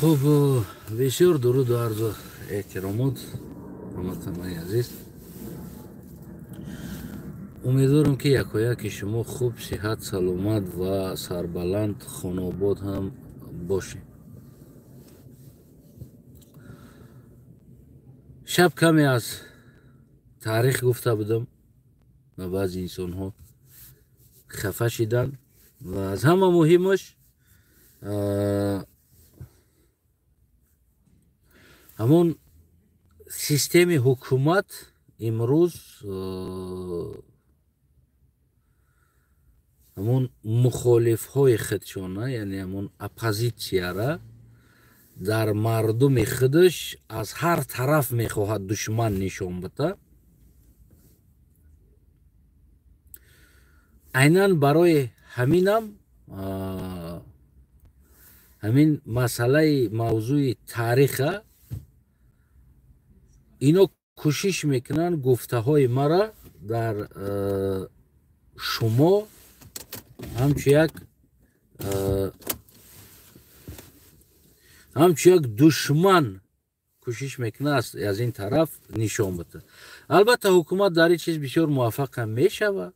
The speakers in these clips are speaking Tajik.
Хуб, бисёр дуруду арзу эҳтиромот, ҳамватанони азиз. Умедворам, ки якояки шумо хуб, сиҳат, саломат ва сарбаланд, хонобод ҳам бошед. Шаб каме аз таърих гуфта будам ва баъзе инсонҳо хафа шиданд ва аз ҳама муҳимаш ҳамон системи ҳукумат имрӯз ҳамон мухолифҳои худшона, яъне ҳамон оппозитсияра дар мардуми худаш аз ҳар тараф мехоҳад душман нишон бита. Айнан барои ҳаминам ҳамин масъалаи мавзӯи таъриха ино кӯшиш мекунанд гуфтаҳои мара дар шумо ҳамчу як душман кӯшиш мекунад аз ин тараф нишон бита. Албатта, ҳукумат дар ин чиз бисёр муваффақ ҳам мешавад.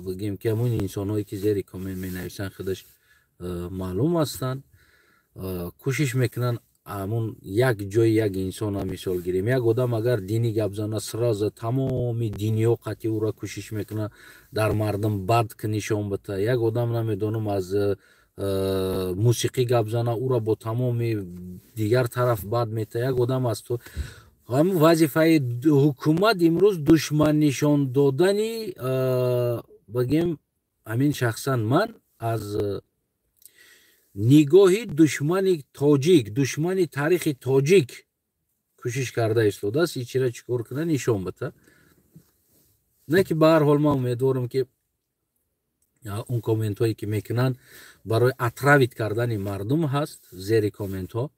Бигем, ки ҳамон инсонҳое, ки зери коммент менависанд, худаш маълум ҳастанд. Кӯшиш мекунанд ҳамон як ҷои як инсона мисол гирем. Як одам агар динӣ гап зана, сразу тамоми диниҳо қатъи ӯро кӯшиш мекунад дар мардум бад нишон бита. Як одам, намедонам, аз мусиқӣ гап зана, ӯро бо тамоми дигар тараф бад мета. Як одам аз то ҳамн вазифаи ҳукумат имрӯз душман нишон додани, бигем, ҳамин шахсан ман аз нигоҳи душмани тоҷик, душмани таърихи тоҷик кӯшиш карда истодааст ин чира чӣ кор кунад, нишон бита. Не ки ба ҳар ҳол ман умедворам, ки он комментҳое, ки мекунанд, барои отравить кардани мардум ҳаст зери комментҳо,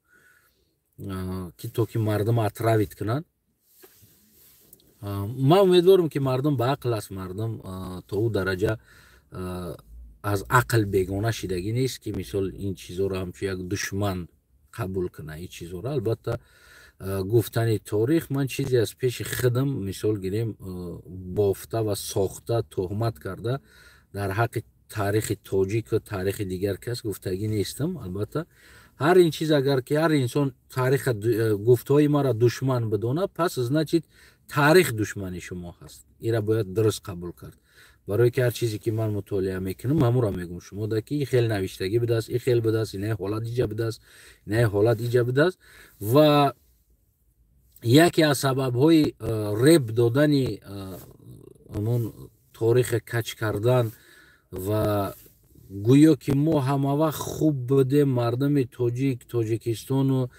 ки то ки мардум отравить кунанд. Ман умедворам, ки мардум ба ақл аст, мардум то ӯ дараҷа аз ақл бегона шидагӣ нест, ки мисол ин чизоро ҳамчун як душман қабул кунад ин чизоро. Албатта, гуфтани торих, ман чизе аз пеши худам, мисол гирем, бофта ва сохта, тӯҳмат карда дар ҳаққи таърихи тоҷику таърихи дигар кас гуфтагӣ нестам. Албатта, ҳар ин чиз, агар ки ҳар инсон таъриха, гуфтаҳои маро душман бидонад, пас значит таърих душмани шумо ҳаст. Ира бояд дуруст қабул кард, барое ки ҳар чизе, ки ман мутолиа мекунам, ҳамуро мегӯм шумо да, ки и хел навиштагӣ будааст, и хел будааст, инаи ҳолат иҷа будааст, инаи ҳолат иҷа будааст. Ва яке аз сабабҳои реб додани ҳамон торихе кач кардан ва гӯё ки мо ҳамавақт хуб будем, мардуми тоҷик, Тоҷикистону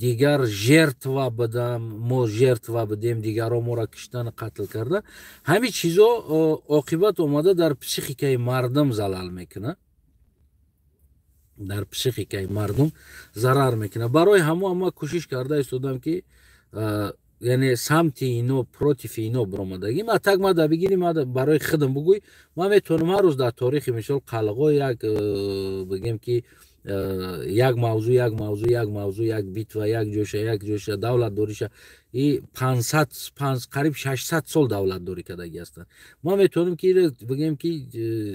дигар жертва будам, мо жертва будем, дигарҳо моро киштан, қатл карда, ҳамин чизо оқибат омада дар психикаи мардум залал мекунад, дар психикаи мардум зарар мекунад. Барои ҳамо ма кӯшиш карда истодам, ки яъне самти ино, против ино биромадагӣ. Ма так ма да бигирӣ, ма барои худам бугӯй, ман метавонам ҳар рӯз дар торихи, мисол, қалғо як, бигем, ки як мавзӯ, як мавзӯ, як мавзӯ, як битва, як ҷоша, як ҷоша, давлатдориша и 500, қариб 600 сол давлатдорӣ кардагӣ ҳастанд. Ма метавонем, ки бигем, ки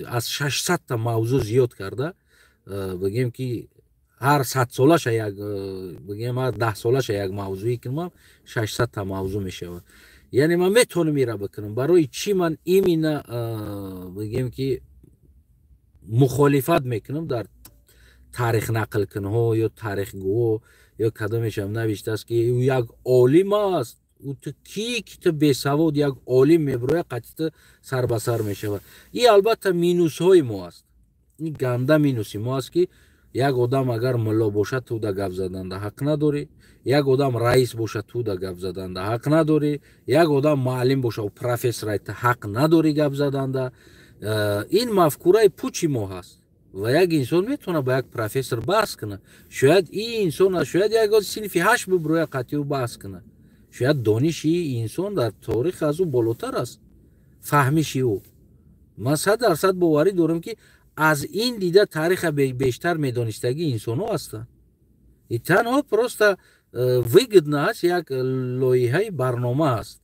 аз 600-та мавзӯ зиёд карда, бигем, ки ҳар садсолаша як, бигем, ҳар 10 солаша як мавзӯӣ кунам, 600-та мавзӯ мешавад. Яъне ман метавонам ира бикунам. Барои чӣ ман именно, бигем, ки мухолифат мекунам дар таърих нақлкунҳо ё таърихгӯҳо ё кадомешам навиштааст, ки ӯ як олим аст? Ӯ ту кӣ, ки ту бесавод як олим мебироя, қатъи ту сар ба сар мешавад? И албатта минусҳои мо аст, ин ганда минуси мо аст, ки як одам агар мулло бошад, ту да гап заданда ҳақ надорӣ, як одам раис бошад, ту да гап заданда ҳақ надорӣ, як одам муаллим бошад, профессор, ту ҳақ надорӣ гап заданда. Ин мафкураи пучи мо ҳаст. Ва як инсон метавонад ба як профессор баҳс кунад. Шояд ин инсон, шояд як синфи ҳашт бибироя, қатъи ӯ баҳс кунад. Шояд дониши инсон дар торих аз ӯ болотар аст, фаҳмиши ӯ. Ман 100% боварӣ дорам, ки аз ин дида таъриха бештар медонистагии инсонҳо ҳастанд. И танҳо просто выгодно аст, як лоиҳаи барнома аст.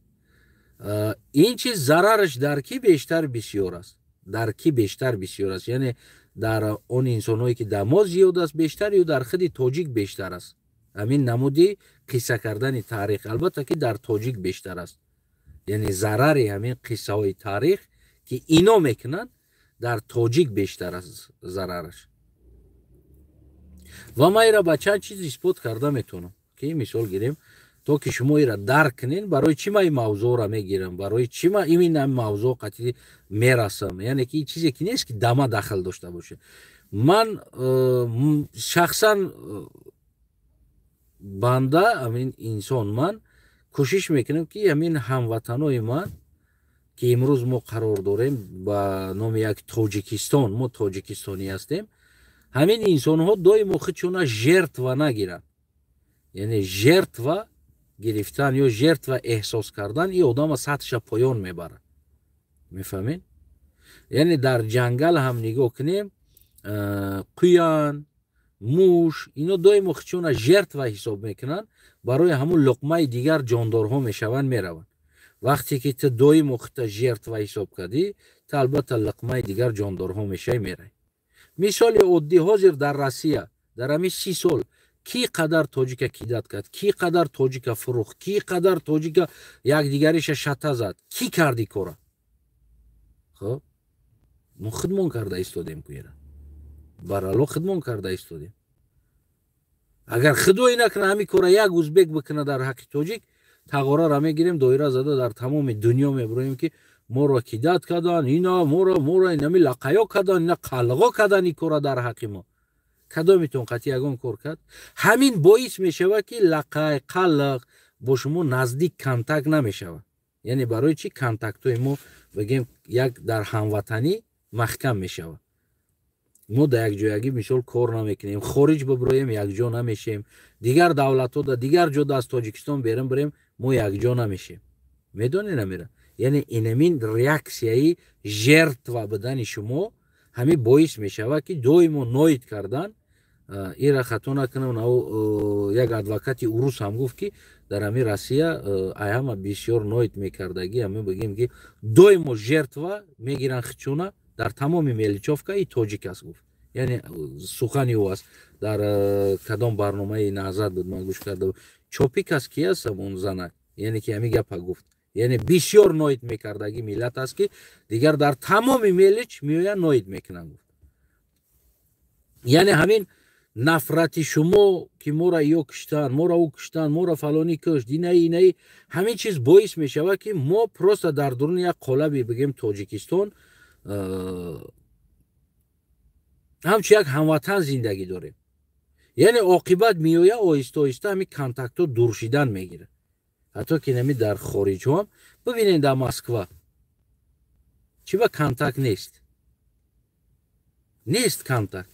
Ин чиз зарараш дар кӣ бештар бисёр аст? Дар кӣ бештар бисёр аст? Яъне дар он инсонҳое, ки дар мо зиёд аст бештар, ё дар худи тоҷик бештар аст ҳамин намуди қисса кардани таърих? Албатта, ки дар тоҷик бештар аст. Яъне зарари ҳамин қиссаҳои таърих, ки ино мекунанд, дар тоҷик бештар аст зарараш. Ва ман ира ба чанд чиз исбот карда метавонам, ки мисол гирем, то ки шумо ира дарк кунед, барои чӣ ман ин мавзӯъро мегирам, барои чӣ ман именно мавзӯъ қатъи мерасам. Яъне ки чизе ки нест, ки дама дахл дошта бошад. Ман шахсан банда, ҳамин инсон, ман кӯшиш мекунам, ки ҳамин ҳамватанои ман, ки имрӯз мо қарор дорем ба номи як Тоҷикистон, мо тоҷикистонӣ ҳастем, ҳамин инсонҳо доимо худшона жертва нагиранд. Яъне жертва гирифтан ё жертва эҳсос кардан и одама сатҳша поён мебарад, мефаҳмед? Яъне дар ҷангал ҳам нигоҳ кунем, қуян, муш, ино доимо худшона жертва ҳисоб мекунанд, барои ҳамун луқмаи дигар ҷондорҳо мешаванд, мераванд. Вақте ки ту доимо худта жертва ҳисоб кардӣ, ту албатта луқмаи дигар ҷондорҳо мешавӣ, меравӣ. Мисоли оддӣ: ҳозир дар Россия дар ҳамин 30 сол кӣ қадар тоҷика кидать кард, кӣ қадар тоҷика фурӯхт, кӣ қадар тоҷика якдигариша шата зад, кӣ карди кора? Хоб, мо худмон карда истодем куера, барало худмон карда истодем. Агар худое накунад, ҳамин кора як узбек бикунад дар ҳаққи тоҷик, тағораро мегирем, доира зада дар тамоми дунё мебуроем, ки моро кидать кардан, ина моро инами лақаё кардан, ина қалғо кардан ин кора дар ҳаққи мо. Кадомитон қатъи ягон кор кард? Ҳамин боис мешавад, ки лақай, қаллиқ бо шумо наздик контакт намешавад. Яъне барои чӣ контактҳои мо, бигем, як дар ҳамватанӣ маҳкам мешавад? Мо дар якҷоягӣ, мисол, кор намекунем, хориҷ биброем, якҷо намешем, дигар давлатҳо да дигар ҷо да аз Тоҷикистон берем бирем, мо якҷо намешем. Медонед намера? Яъне инамин реаксияи жертва будани шумо ҳамин боис мешавад, ки доимо ноид кардан. Ира хато накунам, як адвокати урус ҳам гуфт, ки дар ҳамин Россия айҳама бисёр ноид мекардагӣ, ҳамин, бигем, ки доимо жертва мегиранд хичуна дар тамоми меличовка и тоҷик аст, гуфт. Яъне сухани ӯ аст, дар кадом барномаи Наҳзат буд, ман гӯш карда. Чопик аст, ки аст он занак, яъне ки ҳамин гапа гуфт. Яъне бисёр ноид мекардагӣ миллат аст, ки дигар дар тамоми мелич меоянд, ноид мекунанд, гуфт. Яъне ҳамин нафрати шумо, ки моро ё киштанд, моро ӯ киштанд, моро фалонӣ кушт, инаи инаи, ҳамин чиз боис мешавад, ки мо просто дар дуруни як қолаби, бигем, Тоҷикистон ҳамчун як ҳамватан зиндагӣ дорем. Яъне оқибат меояд, оҳиста оҳиста ҳамин контактҳо дур шидан мегирад. Ҳатто ки нами дар хориҷҳо ҳам бибинед, дар Москва чӣ ба контакт нест, нест контакт,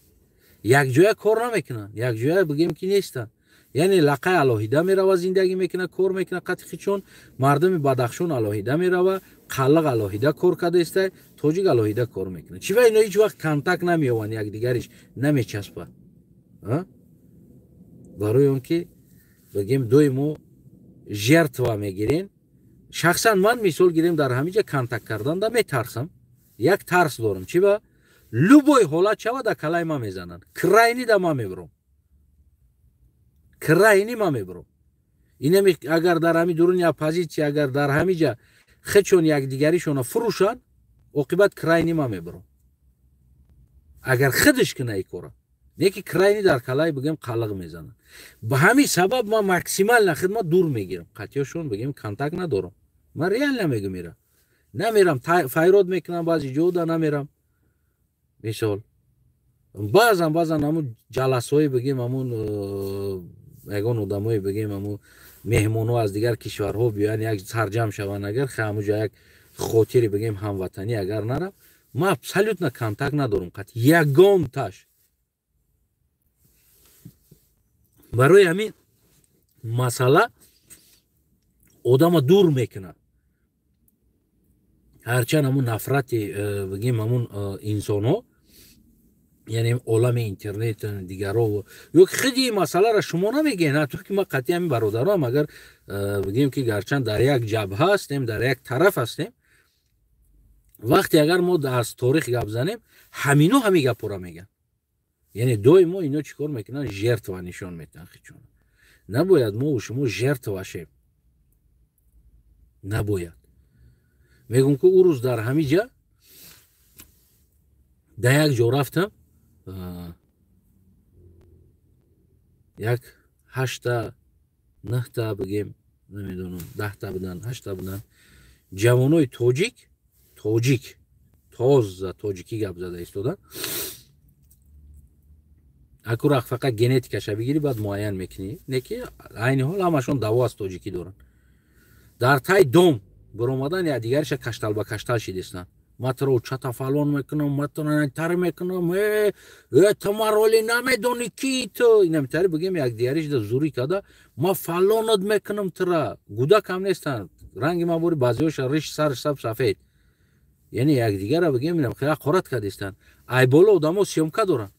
якҷоя кор намекунанд, якҷоя, бигем, ки нестанд. Яъне лақай алоҳида мерава, зиндагӣ мекунад, кор мекунад қатъи хичон, мардуми Бадахшон алоҳида мерава, қаллиқ алоҳида кор карда иста, тоҷик алоҳида кор мекунад. Чӣ ва ино ҳеҷ вақт контакт намеёванд, якдигариш намечаспад? Барои он ки, бигем, доимо жертва мегирем. Шахсан ман, мисол гирем, дар ҳамин ҷа контакт карданда метарсам, як тарс дорам. Чӣ ба любой ҳолат шава, да калаи ман мезананд, крайний да ман мебурам, крайний ман мебурам. Инами агар дар ҳамин дуруни оппозитсия, агар дар ҳамин ҷа хечон якдигаришона фурӯшанд, оқибат крайний ман мебурам. Агар худаш куна и кора, не ки крайний дар калаи, бигем, қалиқ мезананд. Ба ҳамин сабаб ман максимально хидмат дур мегирам, қатъиёшон, бигем, контакт надорам. Ман реально мегӯм, ира намерам, файрод мекунам, баъзи ҷода намерам. Мисол, баъзан ҳамун ҷаласҳое, бигем, ҳамун ягон одамое, бигем, ҳамун меҳмонҳо аз дигар кишварҳо биёянд, як сарҷам шаванд, агар ҳамуҷа як хотири, бигем, ҳамватанӣ, агар нарам, ман абсолютно контакт надорам қатъ ягонташ. Барои ҳамин масъала одама дур мекунад. Ҳарчанд ҳамун нафрати, бигем, ҳамун инсонҳо Яъне олами интернет, дигаро ё худи масъаларо шумо намегӯед. Ҳатто ки ма қатъи ҳамин бародарам, агар бигӯем, ки гарчанд дар як ҷабҳа ҳастем, дар як тараф ҳастем, вақте агар мо аз торих гап занем, ҳамино ҳамин гапҳоро мегӯянд. Яъне доимо ино чӣ кор мекунанд? Жертва нишон метиҳанд хичона. Набояд мо шумо жертва шем, набояд. Мегӯм, ки ӯ рӯз дар ҳамин ҷа дар як ҷо рафтам, як ҳашта, нӯҳта, бигем, намедонам, 10та будан, ҳашта будан, ҷавонои тоҷик, тоҷик, тоза тоҷикӣ гап зада истодан. Акурақ фақат генетикаша бигирӣ, баъд муайян мекунӣ, не ки айни ҳол ҳамашон даво аз тоҷикӣ доранд. Дар тай дом биромадан, якдигариша каштал ба каштал шидистанд. Ма туро чата фалон мекунам, ма туро тар мекунам, э, э, ту мароли намедонӣ, ки ту инамтари, бигем, якдигариш да зурӣ када, ма фалонат мекунам тура. Гудакам нестанд, ранги ма бори, баъзеҳоша риш сар саб сафед. Яъне якдигара, бигем, инам хела қорат кардистанд. Ай боло одамо съёмка доранд.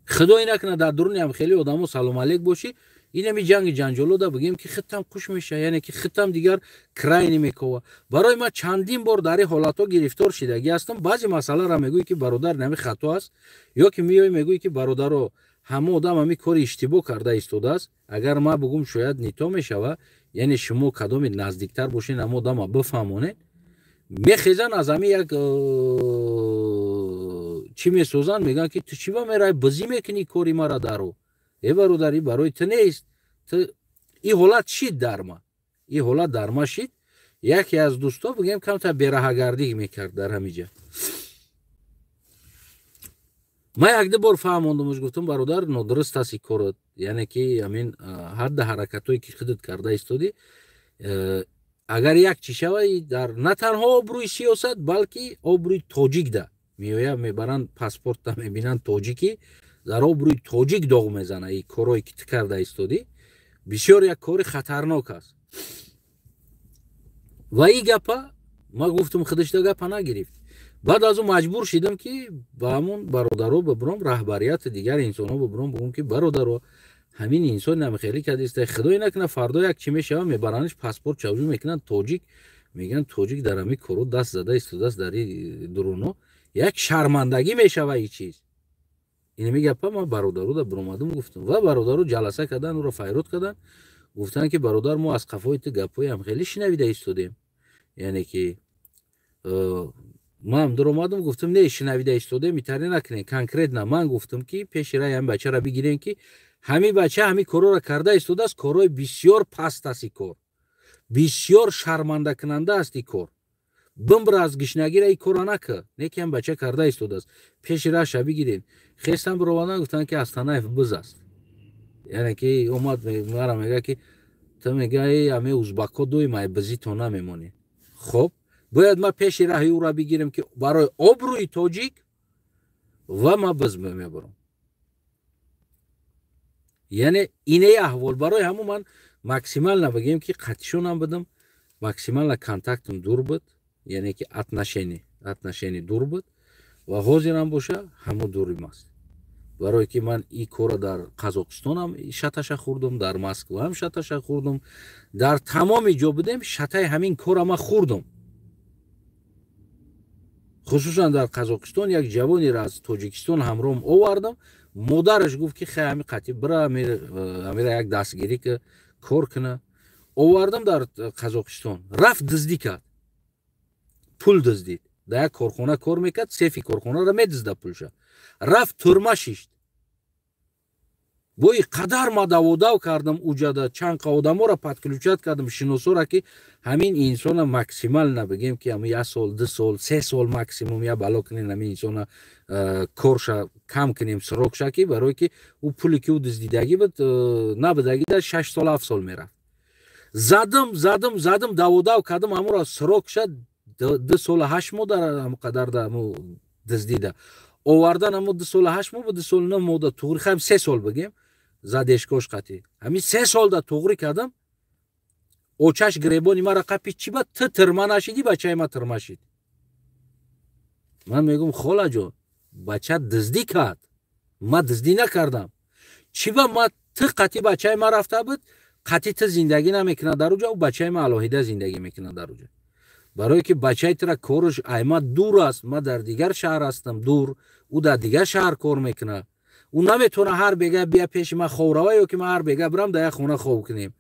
Худое накунад, дар дуруни ҳам хеле одамо салом алейк бошӣ, инами ҷанги ҷанҷоло да, бигем, ки хитам хуш меша, яъне ки хитам дигар крайне мекова. Барои ман чандин бор дар ин ҳолатҳо гирифтор шидагӣ ҳастам. Баъзе масъаларо мегӯӣ, ки бародар, нами хато аст, ё ки меоӣ, мегӯӣ, ки бародаро, ҳама одам ҳами кори иштибоҳ карда истодааст. Агар ман бугум, шояд не то мешава. Яъне шумо кадоме наздиктар бошед, ҳама одама бифаҳмонед. Мехезан, аз ҳами як чӣ месозанд, мегӯянд, ки ту чӣ ба меравӣ, бизӣ мекунӣ кори мара даро. Э, бародари, барои ту нест. И ҳолат шид дар ма, и ҳолат дар ма шид. Яке аз дӯсто, бигем, камтар бераҳагардӣ мекард дар ҳамин ҷа. Ман якду бор фаҳмондумш, гуфтум: бародар, нодуруст аст и корот, яъне ки ҳамин ҳадда ҳаракатҳое, ки худат карда истодӣ, агар як чӣ шава, дар на танҳо обрӯи сиёсат, балки обрӯи тоҷик да меояд. Мебаранд, паспортта мебинанд тоҷикӣ, дар обрӯи тоҷик доғ мезана. И корое, ки ту карда истодӣ, бисёр як кори хатарнок аст. Ва и гапа ман гуфтум, худашда гапа нагирифт. Баъд аз ӯ маҷбур шидам, ки ба ҳамон бародаро бибуром, раҳбарияти дигар инсонҳо бибуром, бигӯм, ки бародаро, ҳамин инсон намхелӣ кардиста. Худое накунад, фардо як чӣ мешава, мебаранаш, паспорт чавҷӯ мекунанд, тоҷик мегӯянд, тоҷик дар ҳамин коро даст зада истодааст дар дуруно, як шармандагӣ мешава и чиз. Инами гапа ман бародаро да биромадум, гуфтум ва бародаро ҷаласа кардан, ӯро файрод карданд, гуфтанд, ки бародар, мо аз қафои ту гапҳои ҳамхелӣ шинавида истодем. Яъне ки ман дуромадам, гуфтам: не, шинавида истодем итаре накунем, конкретно ман гуфтам, ки пеши раи ҳамин бачаро бигирем, ки ҳамин бача ҳамин корҳоро карда истодааст. Корҳои бисёр паст аст и кор, бисёр шармандакунанда аст и кор. Бимбир аз гишнагира, и корро накар, не ки ҳам бача карда истодааст, пеши раша бигирем. Хестан, биромадан, гуфтанд, ки Астанаев биз аст. Яъне ки омад, мара мега, ки ту мегаи, ами узбакҳо дуим ай бизито намемонӣ. Хоб, бояд ман пеши раҳи ӯро бигирем, ки барои обрӯи тоҷик, ва ман биз мебурам. Яъне ине аҳвол. Барои ҳамун ман максимально, бигем, ки қатишонам будам, максимально контактам дур буд, яъне ки отношение дур буд ва ҳозирам боша, ҳамун дурим аст. Барое ки ман и корро дар Қазоқистонам шаташа хӯрдум, дар Москваам шаташа хӯрдум, дар тамоми ҷо будем, шатаи ҳамин корра ман хӯрдум. Хусусан дар Қазоқистон як ҷавонеро аз Тоҷикистон ҳамроҳам овардам. Модараш гуфт, ки хай, ҳами қатӣ бира, ҳамира як дастгирӣ кор куна. Овардам дар Қазоқистон, рафт, дуздӣ кард, пул дуздид. Дар як корхона кор мекард, сейфи корхонаро медузда пулша. Рафт, турма шишт. Бо и қадар ма даводав кардам уҷада, чанд қа одаморо подключать кардам, шиносора, ки ҳамин инсона максимально, бигем, ки ҳами як сол, 2 сол, 3 сол максимум я бало кунем, ҳамин инсона корша кам кунем, срокша, ки барое ки ӯ пуле, ки ӯ дуздидагӣ буд, набудагӣ, да 6 сол, 7 сол мерафт. Задам, задам, задам, даводав кардам, ҳамуро срокша 2 сола 8 моҳ дар ҳамқадар да дуздида овардан, ҳамо 2 сола 8 моҳ ба 2 соли 9 моҳ да туғри хаем, 3 сол, бигем, задешкош қатӣ. Ҳамин 3 сол да туғри кардам. Очаш гиребони мара қапи: чӣ ба ту тирма нашидӣ, бачаи ма тирма шид? Ман мегӯм, холаҷон, бача дуздӣ кард, ман дуздӣ накардам. Чӣ ба ма ту қати бачаи ман рафта буд, қати ту зиндагӣ намекунад дар уҷа, ӯ бачаи ман алоҳида зиндагӣ мекунад дар уҷа. Барое ки бачаи тура корш ай ма дур аст, ман дар дигар шаҳр ҳастам, дур, ӯ дар дигар шаҳр кор мекунад. Ӯ наметавонад ҳар бега бия пеши ман хов рава, ё ки ман ҳар бега бирам дар як хона хов кунем.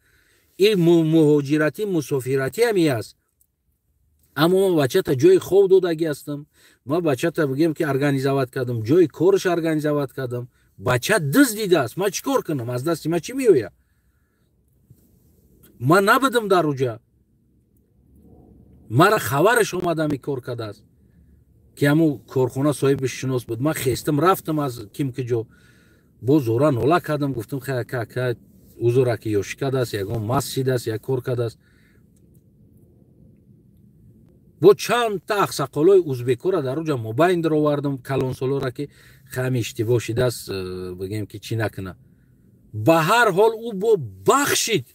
Ин муҳоҷиратӣ, мусофиратӣ ҳами аст. Аммо ман бачата ҷои хов додагӣ ҳастам, ман бачата бигем ки организовать кардам, ҷои корш организовать кардам. Бача дуздидааст, ман чӣ кор кунам? Аз дасти ман чӣ меояд? Ман набудам дар уҷа, мара хабараш омадам и кор кардааст, ки ҳамун корхона соҳибаш шинос буд. Ман хестам, рафтам аз ким ки ҷо, боз зора нола кардам, гуфтам, ка узура ки ёшӣ кардааст, ягон маст шидааст, як кор кардааст. Бо чандта ақсақолои узбекора дар уҷа мобайн даровардам, калонсолора, ки хами иштибоҳ шидааст, бигем ки чӣ накуна. Ба ҳар ҳол ӯ бо бахшид,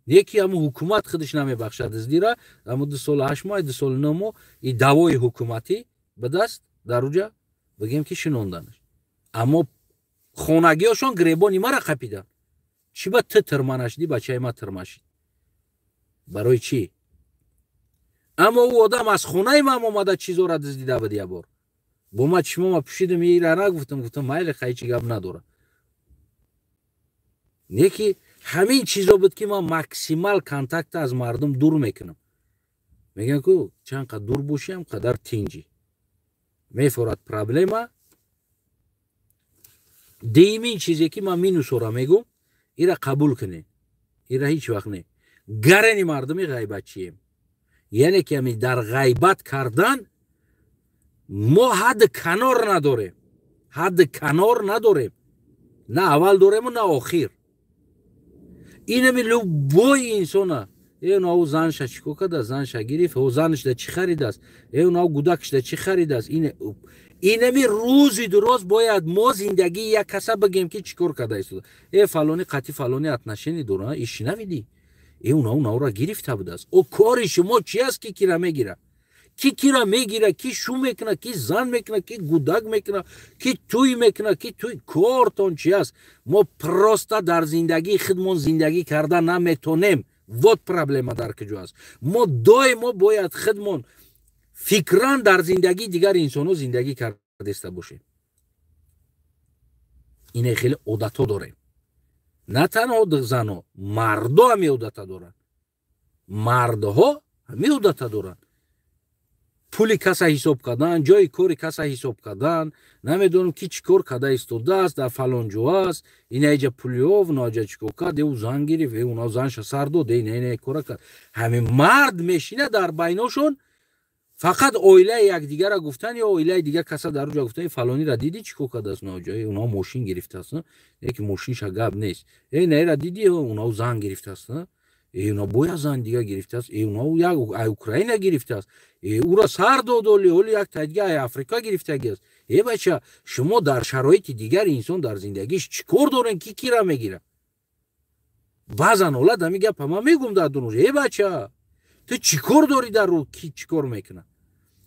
не ки ҳамун ҳукумат худаш намебахшад дуздира. Ҳамун 2 соли 8 моҳ, 2 соли 9 моҳ и давои ҳукуматӣ ба даст дар уҷа, бигем ки шинонданаш. Аммо хонагиҳошон гиребони мара қапиданд. Чӣ ба ту тирма нашидӣ, бачаи ма тирма шид, барои чӣ? Аммо ӯ одам аз хонаи ман омада чизора дуздида буд. Як бор бо ма чишмома пӯшидам, ира нагуфтам, гуфтам, майли, хай, чӣ гап надорад. Не ки ҳамин чизо буд, ки ман максимал контакта аз мардум дур мекунам. Мегӯям, ку чанд қад дур бошӣ, ҳам қадар тинҷӣ мефорад проблема. Дуюмин чизе ки ман минусора мегӯм, ира қабул кунед, ира ҳеҷ вақт не гарани мардуми ғайбатчием. Яъне ки ҳами дар ғайбат кардан мо ҳадди канор надорем, ҳадди канор надорем, на аввал дорему, на охир. Инами любой инсона, э, нав занша чӣ кор карда, занша гирифт, о, занашда чӣ харидааст, э, нав гудакашда чӣ харидааст. Инами рӯзи дуроз бояд мо зиндагии як каса бигем, ки чӣ кор карда истода. Э, фалони қати фалони отношение дора, иши навидӣ, э, унав навра гирифта будааст. О, кори шумо чи аст, ки кира мегира, ки кира мегира, ки шу мекуна, ки зан мекуна, ки гудак мекуна, ки тӯй мекуна, ки тӯй, кортон чи аст? Мо просто дар зиндагии худмон зиндагӣ карда наметонем. Вот проблема дар куҷо аст. Мо доимо бояд худмон фикран дар зиндагии дигар инсонҳо зиндагӣ кардаиста бошем. Ине хеле одатҳо дорем. На танҳо занҳо, мардо ҳами одата доранд, мардҳо ҳами одата доранд: пули каса ҳисоб кардан, ҷои кори каса ҳисоб кардан, намедонам, ки чӣ кор карда истодааст, дар фалон ҷо аст, инаиҷа пулиёв наҷа чӣ кор кард, ӯ зан гирифт, э, уна занша сар дод, э, не кора кард. Ҳамин мард мешина дар байношон, фақат оилаи якдигара гуфтан ё оилаи дигар каса дар уҷа гуфтан: фалонира дидӣ, чӣ кор кардааст наҷа, уна мошин гирифтааст, яки мошинша гап нест, э, наира дидӣ, уна зан гирифтааст, э, уна боя зан дигар гирифтааст, э, уна як ай Украина гирифтааст, э, ура сар дод, оли оли як тайдига ай Африка гирифтагиаст. Э, бача, шумо дар шароити дигар инсон дар зиндагиш чӣ кор дорен, ки кира мегира? Баъзан ҳолат ҳами гапа ман мегӯм дар дунуш: э, бача, ту чӣ кор дорӣ дар рӯ, ки чӣ кор мекунад?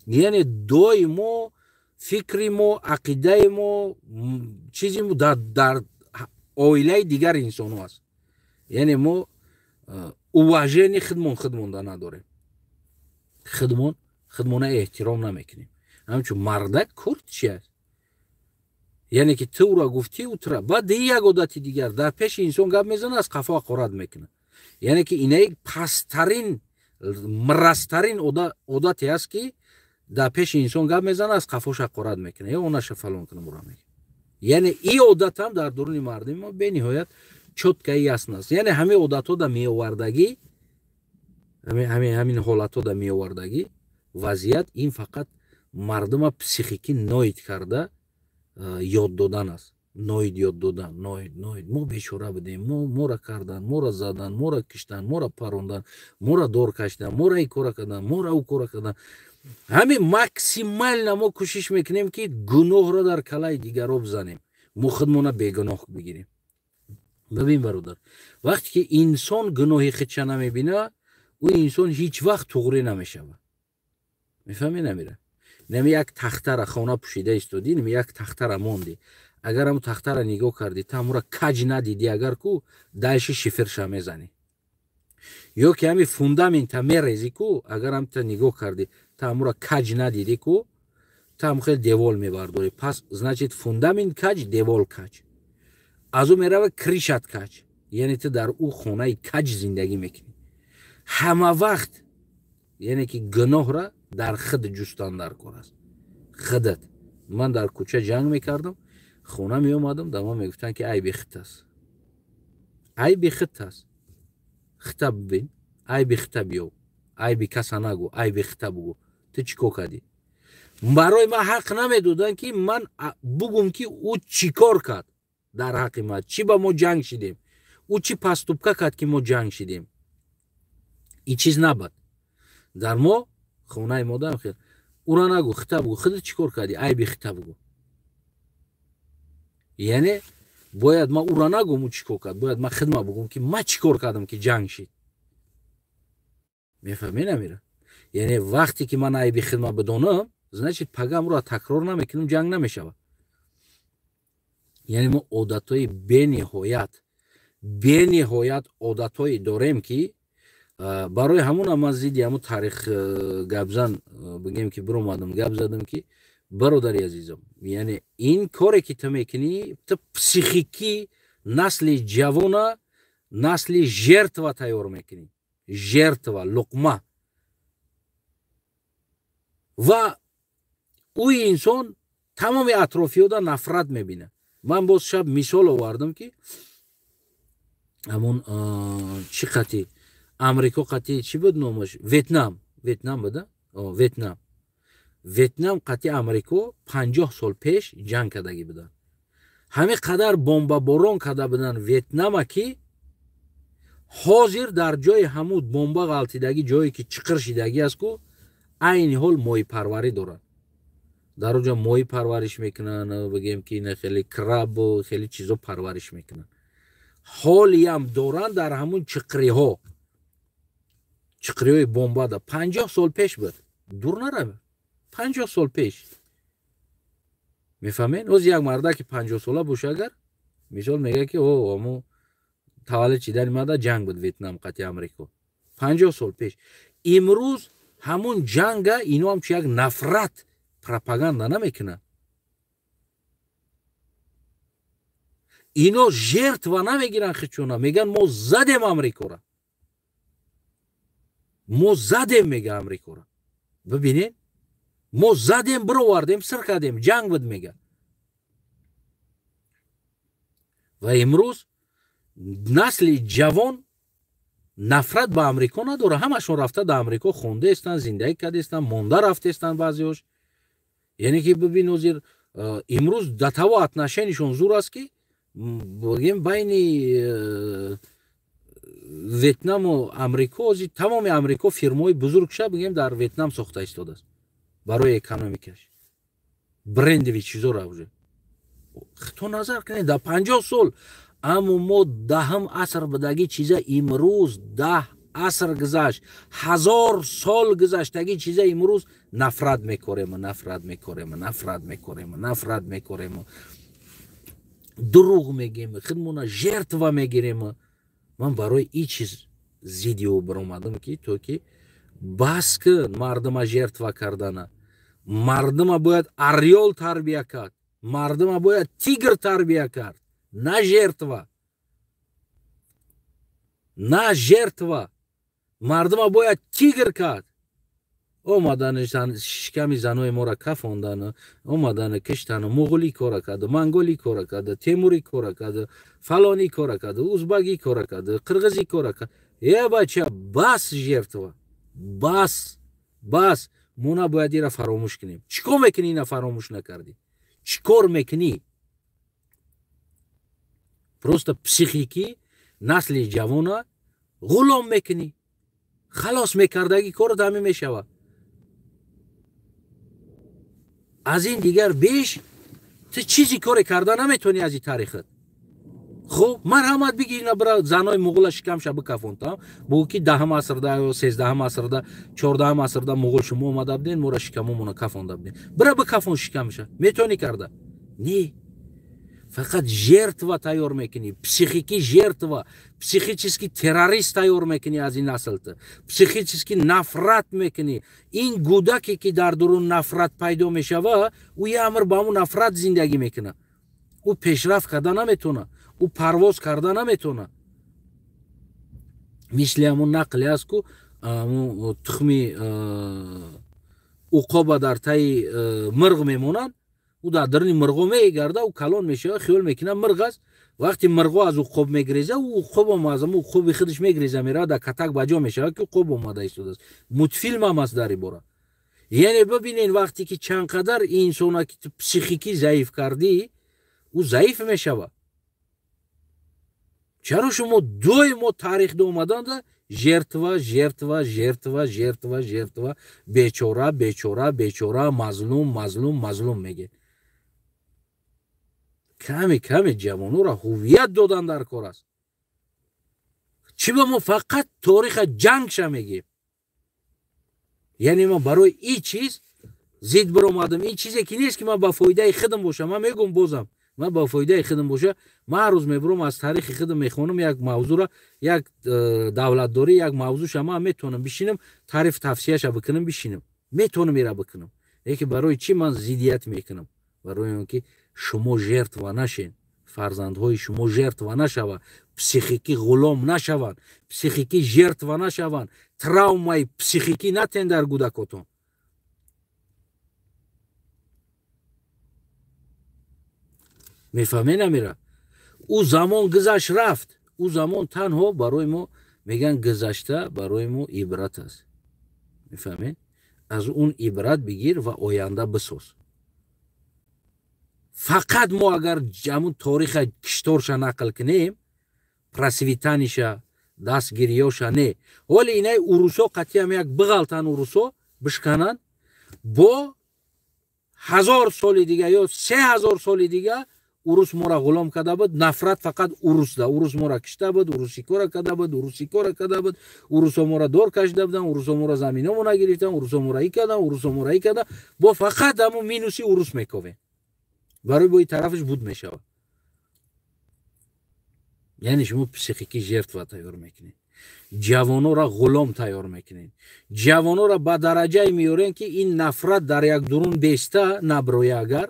Яъне доимо фикри мо, ақидаи мо, чизи мо дар оилаи дигар инсонҳо аст. Яъне мо уважение худмон худмонда надорем, худмон худмона эҳтиром намекунем. Ҳамчун мардак кор чи аст? Яъне ки ту ура гуфтӣ, утра баъд як одати дигар: дар пеши инсон гап мезанад, аз қафо ҳақорат мекунад. Яъне ки инаи пасттарин, мразтарин одате аст, ки дар пеши инсон гап мезанад, аз қафош ҳақорат мекунад, ё онаша фалон кунам, ура мекунад. Яъне и одатам дар дуруни мардуми мо бениҳоят чётко и ясно аст. Яъне ҳамин одатҳо да меовардагӣ, ҳамин ҳолатҳо да меовардагӣ вазъият, ин фақат мардума психикӣ ноид карда ёд додан аст. Ноид ёд додан, ноид, ноид. Мо бечора будем, мо мора кардан, мора задан, мора киштан, мора парондан, мора дор кашидан, мора и кора кардан, мора ӯ кора кардан. Ҳамин максимально мо кӯшиш мекунем, ки гуноҳро дар калаи дигаро бизанем, мо худмона бегуноҳ бигирем. Бибин, бародар, вақте ки инсон гуноҳи худша намебина, ӯ инсон ҳеҷ вақт туғрӣ намешавад. Мефаҳмӣ? Намира. Нами як тахтара хона пӯшида истодӣ, нами як тахтара мондӣ. Агар ҳамун тахтара нигоҳ кардӣ, та ҳамура каҷ надидӣ, агар ку дальше шиферша мезанӣ. Ё ки ҳами фундамента мерезӣ ку, агар ҳамта нигоҳ кардӣ, та ҳамура каҷ надидӣ ку, та ҳам хел девол мебардорӣ. Пас значит фундамент каҷ, девол каҷ. Аз ӯ мерава крышат каҷ. Яъне ту дар ӯ хонаи каҷ зиндагӣ мекунӣ. Ҳама вақт яъне ки гуноҳра дар худ ҷустан дар кор аст. Худат. Ман дар кӯча ҷанг мекардам, хона меомадам, дар ман мегуфтанд ки айби хит аст. Айби хит аст. Хита бибин, айби хита биёв, айби каса нагӯ, айби хита бугӯ. Ту чӣ кор кардӣ? Барои ман ҳақ намедоданд ки ман бугум ки ӯ чӣ кор кард дар ҳаққи ман, чӣ ба мо ҷанг шидем, ӯ чӣ поступка кард ки мо ҷанг шидем. Ин чиз набад. Дар мо хонаи модам хел ура нагӯ, хита бугӯ, худат чӣ кор кардӣ, айби хита бугӯ. Яъне бояд ман ура нагӯм ӯ чӣ кор кард, бояд ман хидма бугӯм ки ман чӣ кор кардам ки ҷанг шид. Мефаҳмӣ намира? Яъне вақте ки ман айби хидма бидонам, значит пагам ура такрор намекунам, ҷанг намешавад. Яъне мо одатҳои бениҳоят, бениҳоят одатҳое дорем ки барои ҳамона ман зидди ҳамун таърих гапзан бигем ки биромадам гап задам ки бародари азизам, яъне ин коре ки ту мекунӣ, ту психикӣ насли ҷавона, насли жертва тайёр мекунӣ. Жертва, луқма. Ва ӯ инсон тамоми атрофиёда нафрат мебинад. Ман боз шаб мисол овардам ки ҳамун чӣ қати Амрико қати чӣ буд номаш? Ветнам. Ветнам буда? Ветнам. Ветнам қати Амрико 50 сол пеш ҷанг кардагӣ буданд. Ҳамин қадар бомбаборон карда буданд Ветнама ки ҳозир дар ҷои ҳамун бомба ғалтидагӣ, ҷое ки чиқир шидагӣ аст ку, айни ҳол моҳипарварӣ доранд. Дар оҷа моҳӣ парвариш мекунанд, бигем ки ина хеле крабу хеле чизо парвариш мекунанд. Ҳолиам доранд дар ҳамун чиқриҳо, чиқриҳои бомбада. 50 сол пеш буд, дур нарав, 50 сол пеш. Мефаҳмед? Оз як марда ки 50 сола боша, агар мисол мега ки о аму таваллуд шидани мада ҷанг буд Ветнам қати Амрико 50 сол пеш. Имрӯз ҳамун ҷанга ино ҳамчун як нафрат пропаганда намекунанд. Ино жертва намегиранд хичона, меган мо задем Амрикора. Мо задем, мега Амрикора. Бибинед, мо задем, бировардем, сир кардем, ҷанг буд, мега. Ва имрӯз насли ҷавон нафрат ба Амрико надора. Ҳамашон рафта дар Амрико хондаестанд, зиндагӣ кардаестанд, монда рафтаестанд баъзеҳош. Яъне ки бибин ҳозир имрӯз да таво отношенияшон зур аст ки бигем байни Ветнаму Амрико, ҳозир тамоми Амрико фирмаҳои бузургша бигем дар Ветнам сохта истодааст барои экономикаш. Брендови чизора уже. Хто назар кунед дар 50 сол, аммо мо даҳам аср будагӣ чиза имрӯз 10 аср гузашт, 1000 сол гузаштагӣ чиза имрӯз нафрат мекорем, нафрат мекорем, нафрат мекорем, нафрат мекорем, дурӯғ мегем, худмона жертва мегирем. Ман барои ин чиз зидди ӯ баромадам ки то ки бас кун мардума жертва кардана. Мардума бояд орёл тарбия кард, мардума бояд тигр тарбия кард, на жертва. На жертва. Мардума бояд тигр кард. Омадани шиками занои моро кафондану, омадани киштану, муғулӣ кора карду, монголӣ кора карду, темурӣ кора карду, фалонӣ кора карду, узбагӣ кора карду, қирғизӣ кора карду. Э бача, бас жертва. Бас, бас. Мо набояд ира фаромӯш кунем. Чӣ кор мекунӣ ина фаромӯш накардӣ? Чӣ кор мекунӣ? Просто психики насли ҷавона ғулом мекунӣ. Халос мекардагӣ корот ҳамин мешавад. Аз ин дигар беш ту чизи коре карда наметавонӣ аз ин таърихат. Хуб, марҳамат бигир ина бира занои муғула шикамша бикафонтам. Бугӯ ки 10 асрда ё 13 асрда, 14 асрда муғул шумо омада буден, моро шикамомона кафонда буден. Бира бикафон шикамша. Метавонӣ карда? Не. Фақат жертва тайёр мекунӣ, психики жертва, психически террорист тайёр мекунӣ аз ин наслта, психически нафрат мекунӣ. Ин гудаке ки дар дурун нафрат пайдо мешава, ӯ я амр ба ҳамун нафрат зиндагӣ мекунад. Ӯ пешрафт карда наметавонад, ӯ парвоз карда наметавонад. Мисли ҳамун нақле аст ку, ҳамун тухми уқоба дар таи мирғ мемонанд, ӯ дар даруни мирғо мегарда, ӯ калон мешавад, хиёл мекунад мирғ аст. Вақте мирғо аз уқоб мегреза, ӯ уқобам аз ҳамун уқоби худаш мегреза, меравад дар катак ба ҷо мешавад ки уқоб омада истодааст. Мультфилм ҳам аст дар ин бора. Яъне бибинед, вақте ки чанд қадар инсона ки ту психикӣ заиф кардӣ, ӯ заиф мешавад. Чаро шумо доимо таърих омаданда жертва, жертва, жертва, жертва, жертва, бечора, бечора, бечора, мазлум, мазлум, мазлум мегӯед? Каме каме ҷавонора ҳувият додан дар кор аст. Чӣ ба мо фақат тариха ҷангша мегӯем? Яъне ман барои ин чиз зид биромадам. Ин чизе ки нест ки ман ба фоидаи худам бошам. Ман мегӯм бозам, ман ба фоидаи худам боша. Ман ҳар рӯз мебурам аз таърихи худам мехонам як мавзӯра, як давлатдорӣ, як мавзӯша ман метавонам бишинам, таъриф тавсияша бикунам, бишинам. Метавонам ира бикунам. Лекин барои чӣ ман зиддият мекунам? Барои он ки шумо жертва нашен, фарзандҳои шумо жертва нашаванд, психикӣ ғулом нашаванд, психикӣ жертва нашаванд, травмаи психикӣ натен дар кӯдакотон. Мефаҳме намера? Ӯ замон гузашт рафт. Ӯ замон танҳо барои мо мегӯянд гузашта барои мо ибрат аст. Мефаҳмед? Аз он ибрат бигир ва оянда бисоз. Фақат мо агар ҳамун тариха кишторша нақл кунем, просвитаниша, дастгириёша не. Ҳоле инаи урусо қатъиам як биғалтан урусо бишкананд, бо 1000 соли дига ё 3000 соли дига урус мора ғулом карда буд. Нафрат фақат урусда. Урус мора кишта буд, уруси кора карда буд, уруси кора карда буд, урусо мора дор кашида буданд, урусо мора заминомо нагирифтанд, урусо мора и карданд, урусо мора и карданд. Бо фақат ҳамун минуси урус мековем. Барои бои тарафаш буд мешавад. Яъне шумо психикӣ жертва тайёр мекунед, ҷавонора ғулом тайёр мекунед, ҷавонора ба дараҷае меорем ки ин нафрат дар як дурун беста наброя, агар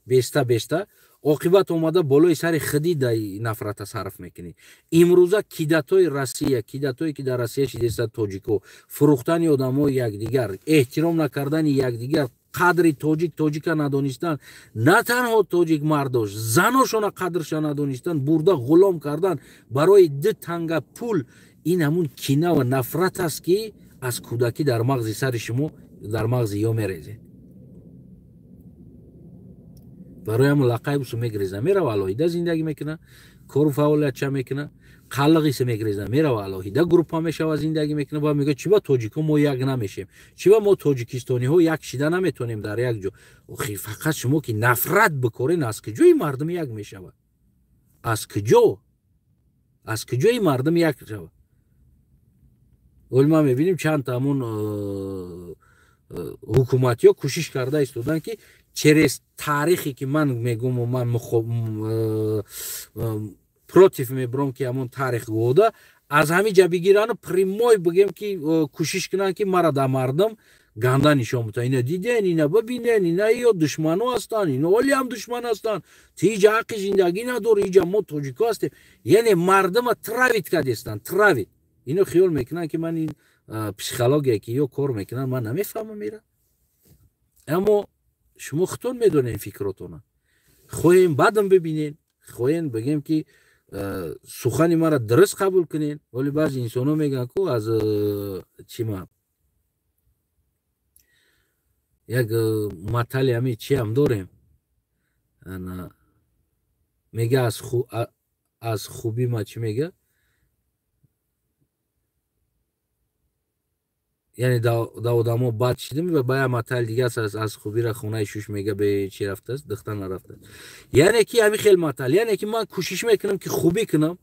беста беста оқибат омада болои сари худӣ дар нафрата сарф мекунӣ. Имрӯза кидатҳои Россия, кидатҳое ки дар Россия шидеста тоҷико, фурӯхтани одамои якдигар, эҳтиром накардани якдигар, қадри тоҷик тоҷика надонистан, на танҳо тоҷик мардош, заношона қадрша надонистан, бурда ғулом кардан барои 2 танга пул, ин ҳамун кина ва нафрат аст ки аз кӯдакӣ дар мағзи сари шумо, дар мағзи ё мерезед. Барои ҳамун лақай бусу мегреза, мерава алоҳида зиндагӣ мекуна, кору фаъолиятча мекуна, қаллиғисе мегреза, мерава алоҳида группа мешава зиндагӣ мекуна. Ба мегӯяд чӣ ба тоҷикҳо мо як намешем, чӣ ба мо тоҷикистониҳо як шида наметонем дар як ҷо. Охи фақат шумо ки нафрат бикорен, аз куҷои мардум як мешавад? Аз куҷо? Аз куҷои мардум як шавад? Вале ма мебинем чанд та ҳамун ҳукуматиҳо кӯшиш карда истоданд ки через таърихе ки ман мегӯму ман против мебурам ки ҳамон таърих гӯда, аз ҳамин ҷа бигирану прямой бигем ки кӯшиш кунанд ки мара дар мардум ганда нишон бутанд. Ина диден, ина бибинен, ина ё душмано ҳастанд, ина оли ҳам душман ҳастанд, ту иҷа ҳаққи зиндагӣ надорӣ, иҷа мо тоҷико ҳастем. Яъне мардума травит кардестанд, травит. Ино хиёл мекунанд ки ман ин психология ки ё кор мекунанд, ман намефаҳмам ира. Аммо шумо худтон медонед фикротона. Хоҳем бадам бибинед, хоҳем бигем ки сухани маро дуруст қабул кунед. Вале баъзе инсонҳо мегӯянд ку аз чима як матали ҳами чиам дорем, мега аз хубӣ ма чӣ мега? Яъне да одамо бад шидем ва бая матал дига аст, аз хубира хонаи шуш мега бе чи рафтааст, духтар нарафтааст. Яъне ки ҳамин хел матал, яъне ки ман кӯшиш мекунам ки хубӣ кунам,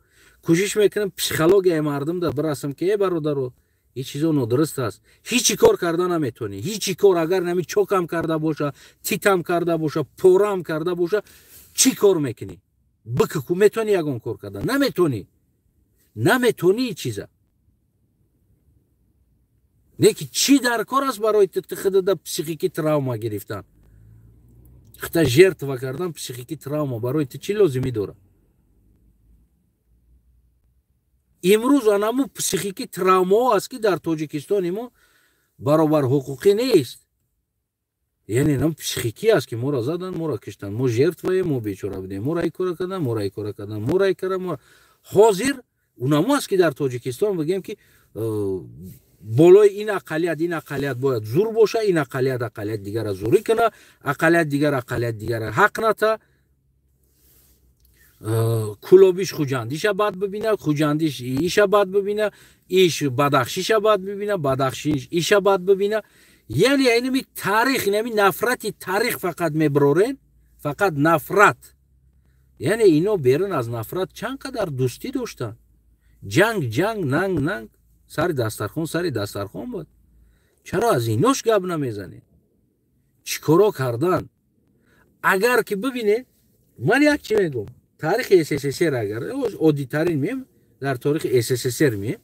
кӯшиш мекунам психологияи мардум да бирасам ки э бародаро, ин чизо нодуруст аст. Ҳичи кор карда наметонӣ, ҳичи кор, агар нами чокам карда боша, титам карда боша, порам карда боша, чӣ кор мекунӣ? Бикку метонӣ ягон кор карда? Наметонӣ, наметонӣ ин чиза. Не ки чӣ дар кор аст барои ту худада психики травма гирифтан, худта жертва кардан, психики травма барои ту чӣ лозимӣ дорад? Имрӯз анаму психики травмаҳо аст ки дар Тоҷикистони мо баробар ҳуқуқӣ нест. Яъне нам психикӣ аст ки моро задан, моро киштанд, мо жертваем, мо бечора будем, моро ай кора кардан, моро ай кора кардан, моро ай кара, моро. Ҳозир унамо аст ки дар Тоҷикистон бигем ки болои ин ақаллият, ин ақаллият бояд зур боша, ин ақаллият ақаллият дигара зурӣ куна, ақаллият дигар ақаллият дигара ҳақ ната, кулобиш хуҷандиша бад бибина, хуҷандиш иша бад бибина, иш бадахшиша бад бибина, бадахшиш иша бад бибина. Яъне инами таърих, инами нафрати таърих фақат меброрен, фақат нафрат. Яъне ино берун аз нафрат чанд қадар дӯстӣ доштанд. Ҷанг, ҷанг, нанг, нанг, сари дастархон, сари дастархон буд. Чаро аз инош гап намезанед? Чӣ коро кардан? Агар ки бибинед, ман як чи мегӯм, таърихи СССР агар оддитарин мем, дар таърихи СССР мем,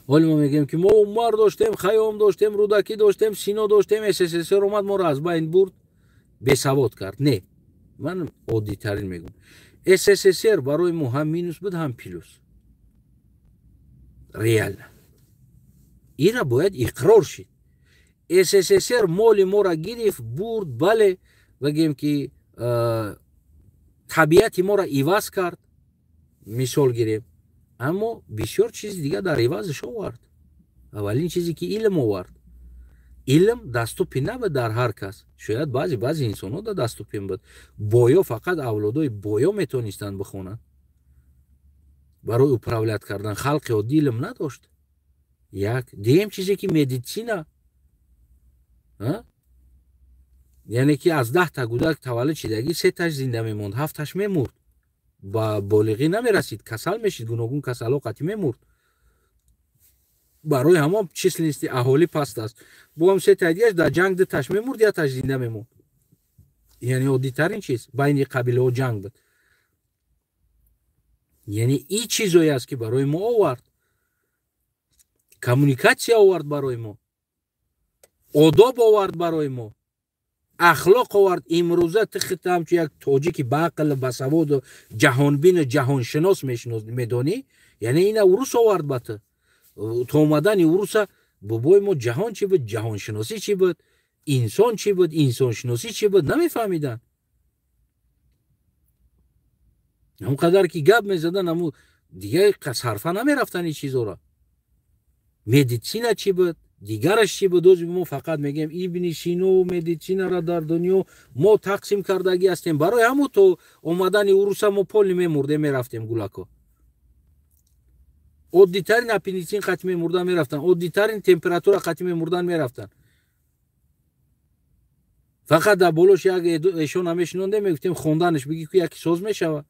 ҳоли мо мегӯем ки мо Умар доштем, Хайём доштем, Рӯдакӣ доштем, Сино доштем, СССР омад моро аз байн бурд, бесавод кард. Не, ман оддитарин мегӯм, СССР барои мо ҳам минус буд, ҳам плюс. Реально ира бояд иқрор шид. СССР моли моро гирифт, бурд, бале, бигем ки табиати моро иваз кард, мисол гирем, аммо бисёр чизи дигар дар ивазаш овард. Аввалин чизе ки илм овард. Илм даступи набуд дар ҳар кас, шояд баъзе инсонҳо да даступин буд. Боё фақат авлодои боё метонистанд бихонанд барои управлять кардан, халқи оддӣ илм надошт. Як дуюм чизе ки медицина, яъне ки аз 10 та кӯдак таваллуд шидагӣ 3 таш зинда мемонд, 7 таш мемурд, ба болиғӣ намерасид, касал мешид, гуногун касалҳо қатъӣ мемурд. Барои ҳамон численности аҳолӣ паст аст. Боам 3 таи дигараш дар ҷанг 2 таш мемурд, 1 таш зинда мемонд. Яъне оддитарин чиз байни қабилаҳо ҷанг буд. Яъне ин чизое аст ки барои мо овард, коммуникатсия овард, барои мо одоб овард, барои мо ахлоқ овард. Имрӯза ту худта ҳамчун як тоҷики баақл, басаводу ҷаҳонбину ҷаҳоншинос медонӣ, яъне ина урус овард ба ту. То омадани уруса бобои мо ҷаҳон чӣ буд, ҷаҳоншиносӣ чӣ буд, инсон чӣ буд, инсоншиносӣ чӣ буд, намефаҳмиданд. Ҳамон қадар ки гап мезадан, ҳамун дигар сарфа намерафтан ин чизора. Медицина чӣ буд, дигараш чӣ буд? Ози мо фақат мегӯем Ибни Сино медицинара дар дунё мо тақсим кардагӣ ҳастем. Барои ҳамун то омадани уруса мо поли мемурдем, мерафтем гулако. Оддитарин аппендицит қатъи мемурдан мерафтан, оддитарин температура қатъи мемурдан мерафтан. Фақат дар болош як эшона мешинондем, мегуфтем хонданаш бигӣ ку яки соз мешавад.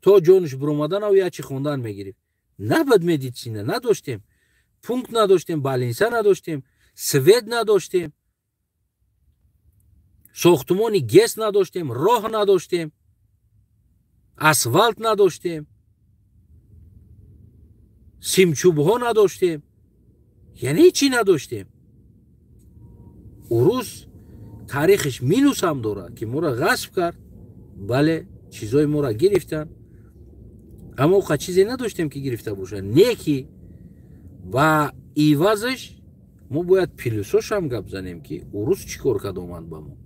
То ҷонаш биромадан ав ячи хондан мегирифт. Набуд медицина, надоштем, пункт надоштем, балинса надоштем, свет надоштем, сохтумони ГЭС надоштем, роҳ надоштем, асфалт надоштем, симчӯбҳо надоштем, яъне чӣ надоштем. Урус таърихаш минусам дорад ки моро ғасб кард, бале, чизои моро гирифтанд, аммо қа чизе надоштем ки гирифта бошад. Не ки ба ивазаш мо бояд плюсошам гап занем ки урус чӣ кор кард омад ба мо,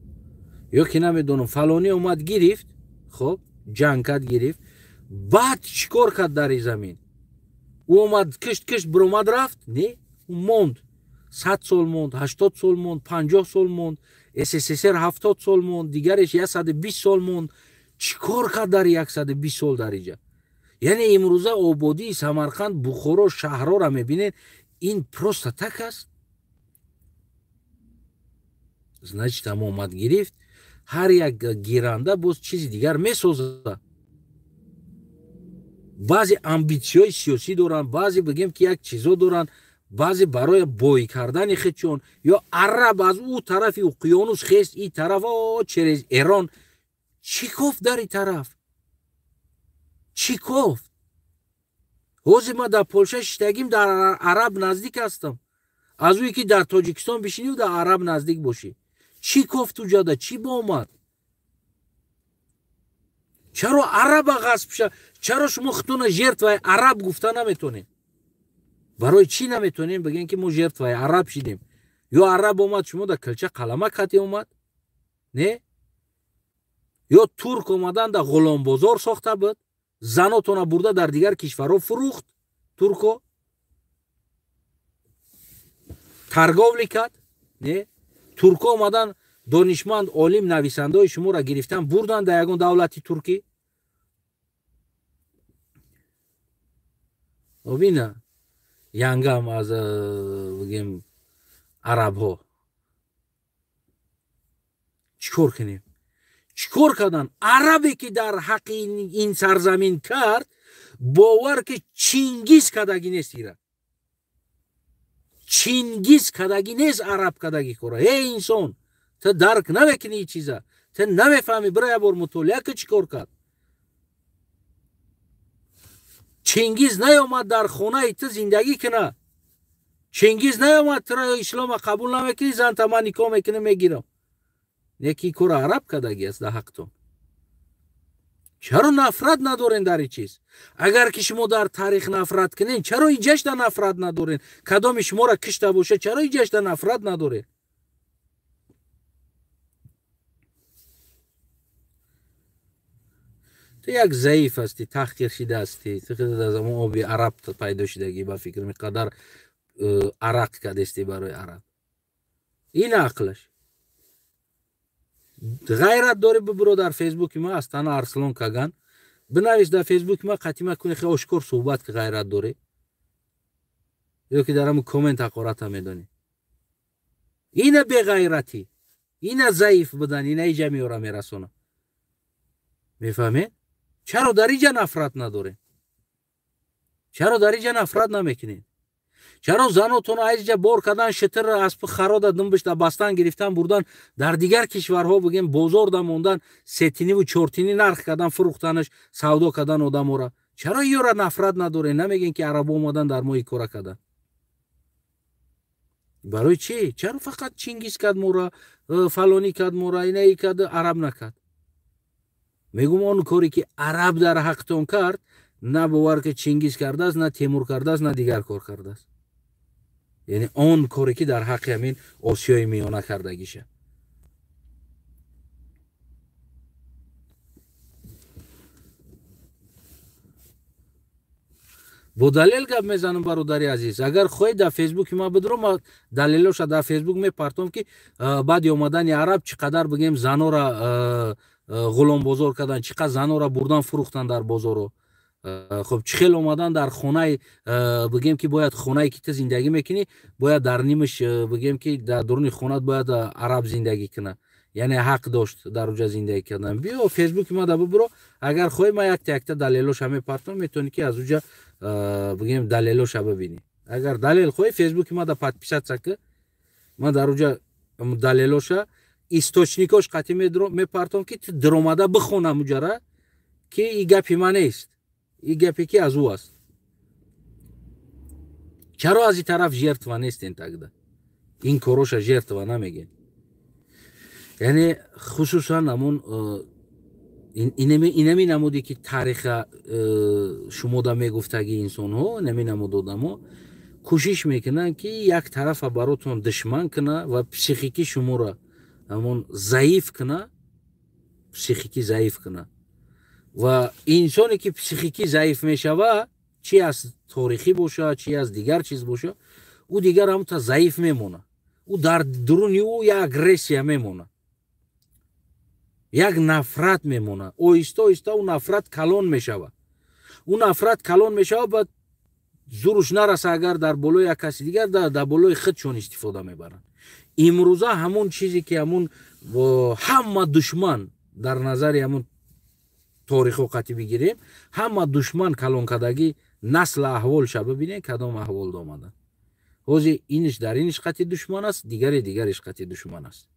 ё ки намедонам фалонӣ омад гирифт, хоб ҷанг кард гирифт, баъд чӣ кор кард дар ин замин? Ӯ омад кишт кишт биромад рафт? Не, ӯ монд, 100 сол монд, 80 сол монд, 50 сол монд, СССР 70 сол монд, дигареш 120 сол монд. Чӣ кор кард дар 120 сол дар инҷа? Яъне имрӯза ободии Самарқанд, Бухоро, шаҳрҳоро мебинед, ин просто так аст. Значит, ҳам омад гирифт, ҳар як гиранда боз чизи дигар месозад. Баъзе амбитсияҳои сиёсӣ доранд, баъзе бигем ки як чизо доранд, баъзе барои бой кардани худшон, ё араб аз ӯ тарафи уқёнус хест, ин тараф через Эрон чӣ кофт дар ин тараф? Чӣ кофт? Ҳозир ман дар Полша шиштагим, дар араб наздик ҳастам. Аз ӯе ки дар Тоҷикистон бишинӣ, дар араб наздик бошӣ. Чӣ кофт уҷада? Чӣ боомад? Чаро араба ғасб ша? Чаро шумо худтона жертваи араб гуфта наметонед? Барои чӣ наметонем бигем ки мо жертваи араб шидем? Ё араб омад шумо дар килча қалама кати омад? Не? Ё турк омадан дар ғуломбозор сохта буд, занотона бурда дар дигар кишварҳо фурӯхт, турко торговли кард? Не? Турко омадан донишманд, олим, нависандаҳои шуморо гирифтан бурдан дар ягон давлати туркӣ? Обина янгам аз бигем арабҳо чӣ кор кунем? Чӣ кор кардан? Арабе ки дар ҳаққи ин сарзамин кард, бовар ки Чингиз кардагӣ нест, ира Чингиз кардагӣ нест, араб кардагӣ кора. Эй инсон, ту дарк намекунӣ ин чиза, ту намефаҳмӣ, бира як бор мутолиа ки чӣ кор кард. Чингиз наёмад дар хонаи ту зиндагӣ кунад. Чингиз наёмад туро ислома қабул намекунӣ, занта ман никоҳ мекунам, мегирам. Неки кора араб кардагӣ аст дар ҳақтон. Чаро нафрат надорен дар ин чиз? Агар ки шумо дар таърих нафрат кунен, чаро иҷашда нафрат надорен? Кадоми шуморо кишта боша, чаро иҷашда нафрат надорен? Ту як заиф ҳастӣ, таҳқир шида ҳастӣ. Ту худат аз ҳамон оби араб пайдо шидагӣ, ба фикр миқадар арақ кардестӣ барои араб. Ин ақлаш. Ғайрат дорӣ, бибиро дар фейсбуки ма Астана Арслон Каган бинавис, дар фейсбуки ма қатима куни, хеле ошкор суҳбат ки ғайрат дорӣ, ё ки дар ҳамун коммент ҳақората медонӣ. Ина беғайратӣ, ина заиф будан, ина иҷа меёра мерасона. Мефаҳмед? Чаро дар иҷа нафрат надорем? Чаро дар иҷа нафрат намекунед? Чаро занотонро аз иҷа бор кардан, шитр аспи харода думбишда бастан гирифтан бурдан дар дигар кишварҳо, бигем бозорда мондан, сетиниву чортинӣ нарх кардан, фурӯхтанаш, савдо кардан одамора? Чаро ёра нафрат надорем? Намегем ки арабо омадан дар мо икора кардан. Барои чӣ? Чаро фақат Чингиз кард мора, фалонӣ кард мора, инаи кард, араб накард? Мегум он коре ки араб дар ҳақтон кард, на бовар ки Чингиз кардааст, на Темур кардааст, на дигар кор кардааст. Яъне он коре ки дар ҳаққи ҳамин Осиёи Миёна кардагиша. Бо далел гап мезанам, бародари азиз. Агар хоҳед дар фейсбуки ман бидро, ман далелоша дар фейсбук мепартом ки баъди омадани араб чӣ қадар бигем занора ғуломбозор кардан, чӣ қадар занора бурдан фурӯхтан дар бозоро. Хоб чӣ хел омадан дар хонаи, бигем ки бояд хонае ки ту зиндагӣ мекунӣ, бояд дар нимаш, бигем ки дар дуруни хонат бояд араб зиндагӣ кунад. Яъне ҳақ дошт дар уҷа зиндагӣ кардан. Биё фейсбуки ма да бибиро, агар хоҳӣ ман якта якта далелоша мепартом, метавонӣ ки аз уҷа бигем далелоша бибинӣ. Агар далел хоҳӣ фейсбуки ма да подписаться ки, ман дар уҷа далелоша источникош қатъи мепартом ки ту диромада бихонам уҷара, ки и гапи ман нест, и гапе ки аз ӯ аст. Чаро аз ин тараф жертва нестен тогда? Ин короша жертва намегем. Яъне хусусан ҳамон инами намуде ки тариха шумода мегуфтаги инсонҳо, инами намуд одамо кӯшиш мекунанд ки як тарафа баротон душман куна ва психики шуморо ҳамон заиф куна, психики заиф куна. Ва инсоне ки психики заиф мешава, чи аз торихӣ боша, чи аз дигар чиз боша, ӯ дигар ҳамта заиф мемона. Ӯ дар дуруни ӯ як агрессия мемона, як нафрат мемона. Оҳиста оҳиста ӯ нафрат калон мешавад. Ӯ нафрат калон мешавад, баъд зуруш нараса, агар дар болои як каси дигар, дар болои худшон истифода мебаранд. Имрӯза ҳамон чизе ки ҳамон ҳама душман дар назари ҳамон торихо қатӣ бигирем, ҳама душман калонкардагӣ насла аҳволша бибинем, кадом аҳвол омадан. Ҳозир иниш дар иниш қатӣ душман аст, дигаре дигариш қатӣ душман аст.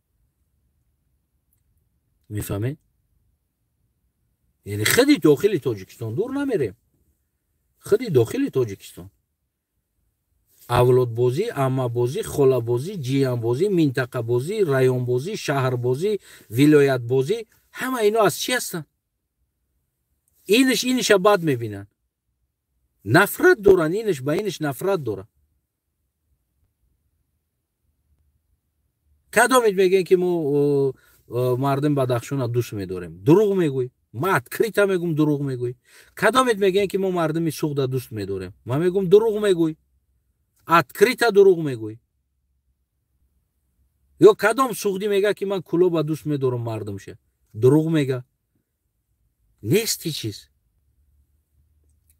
Мефаҳмед? Яъне худи дохили Тоҷикистон дур намерем, худи дохили Тоҷикистон авлодбозӣ, аммабозӣ, холабозӣ, ҷиянбозӣ, минтақабозӣ, районбозӣ, шаҳрбозӣ, вилоятбозӣ, ҳама ино аз чӣ ҳастанд? Иниш иниша бад мебинанд, нафрат доранд, иниш ба иниш нафрат дорад. Кадомед мегӯем, ки мо мардум Бадахшона дӯст медорем? Дурӯғ мегӯй. Ман открыто мегӯм, дурӯғ мегӯй. Кадомед мегӯем, ки мо мардуми Суғда дӯст медорем? Ман мегӯм, дурӯғ мегӯй, открыто дурӯғ мегӯй. Ё кадом суғдӣ мега, ки ман Кулоба дӯст медорам мардумша? Дурӯғ мега. Нест ҳеҷ чиз.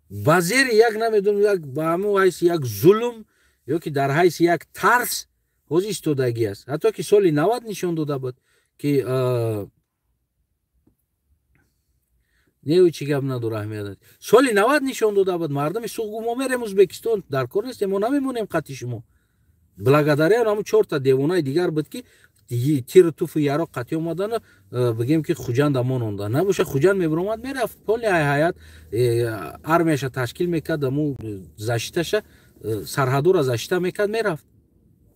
Ба зери як, намедонам, як ба ҳамон ҳайси як зулм ё ки дар ҳайси як тарс ҳозир истодагӣ аст. Ҳатто ки соли 90 нишон дода буд, ки неу чӣ гап надора, аҳамият. Соли 90 нишон дода буд, мардуми Суғд гуфт, мо мерем Ӯзбекистон, дар кор нестем, мо намемонем қатъи шумо. Благодаря ҳамун чорта девонаи дигар буд, ки тиру туфу яроқ қатъи омадану бигем, ки Хуҷанда мононда. Набоша, Хуҷанд мебиромад, мерафт, полный ҳаят армияша ташкил мекард, аму защиташа, сарҳадора защита мекард, мерафт.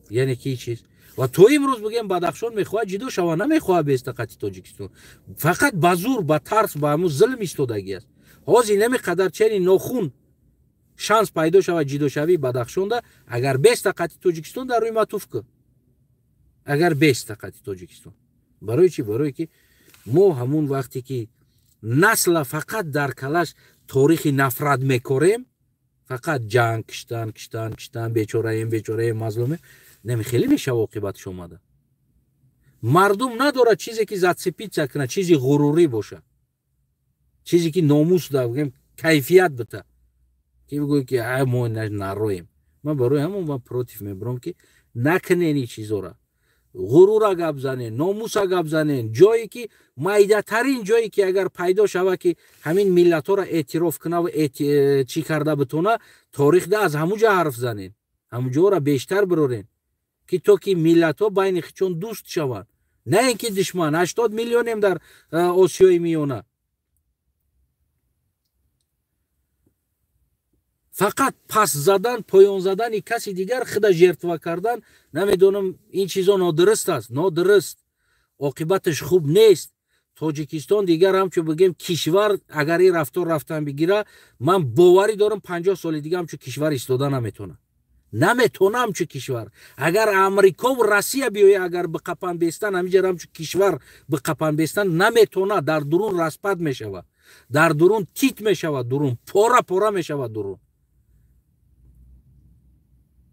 Яъне ки чиз. Ва то имрӯз, бигем, Бадахшон мехоҳад ҷудо шава, намехоҳад беста қатъи Тоҷикистон. Фақат ба зур, ба тарс, ба ҳамун зулм истодагӣ аст. Ҳозир нами қадар чени нохун шанс пайдо шавад ҷудошавии Бадахшонда, агар беста қатъи Тоҷикистон, дар рӯи ма туф кун. Агар беста қатъи Тоҷикистон. Барои чӣ? Барое ки мо ҳамун вақте ки насла фақат дар калаш торихи нафрат мекорем, фақат ҷанг, киштан, киштан, киштан, бечораем, бечораем, мазлумем, нами хеле мешава оқибатш омада. Мардум надорад чизе ки зацепиться кунад, чизи ғурурӣ боша, чизе ки номус да, бигем, кайфият бита, ки бигӯй, ки ай мо нароем. Ман барои ҳамон ман против мебурам, ки накунен ин чизора. Ғурура гап занен, номуса гап занен, ҷое ки майдатарин ҷое ки агар пайдо шава, ки ҳамин миллатҳоро эътироф куна ва чӣ карда битона, торихда аз ҳамун ҷо ҳарф занен, ҳамун ҷоро бештар бирорен, ки то ки миллатҳо байни худшон дӯст шаванд, на ин ки душман. 80 миллионем дар Осиёи Миёна. Фақат пас задан, поён задани каси дигар, худа жертва кардан, намедонам, ин чизо нодуруст аст, нодуруст, оқибаташ хуб нест. Тоҷикистон дигар ҳамчун, бигем, кишвар, агар ин рафтор рафтан бигира, ман боварӣ дорам, 50 соли дига ҳамчун кишвар истода наметавонад, наметавона ҳамчун кишвар. Агар Амрикову Россия биёя, агар биқапан бестан, ҳамиҷа ҳамчун кишвар биқапан бестан наметавона. Дар дурун распад мешавад, дар дурун тит мешавад, дурун пора пора мешавад дурун.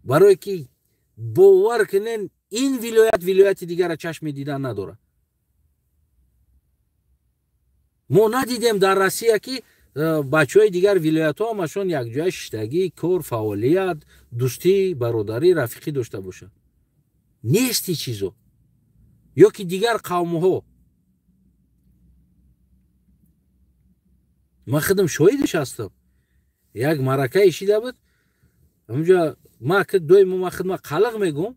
Барое ки бовар кунен, ин вилоят вилояти дигара чашми дидан надорад. Мо надидем дар Россия, ки бачаҳои дигар вилоятҳо ҳамашон якҷоя шиштагӣ, кор, фаъолият, дӯстӣ, бародарӣ, рафиқӣ дошта бошанд. Нест ин чизо. Ё ки дигар қавмҳо. Ман худам шоҳидиш ҳастам. Як маъракае шида буд, ҳамунҷо ма ки доимо ма худ ма қалиқ мегӯм,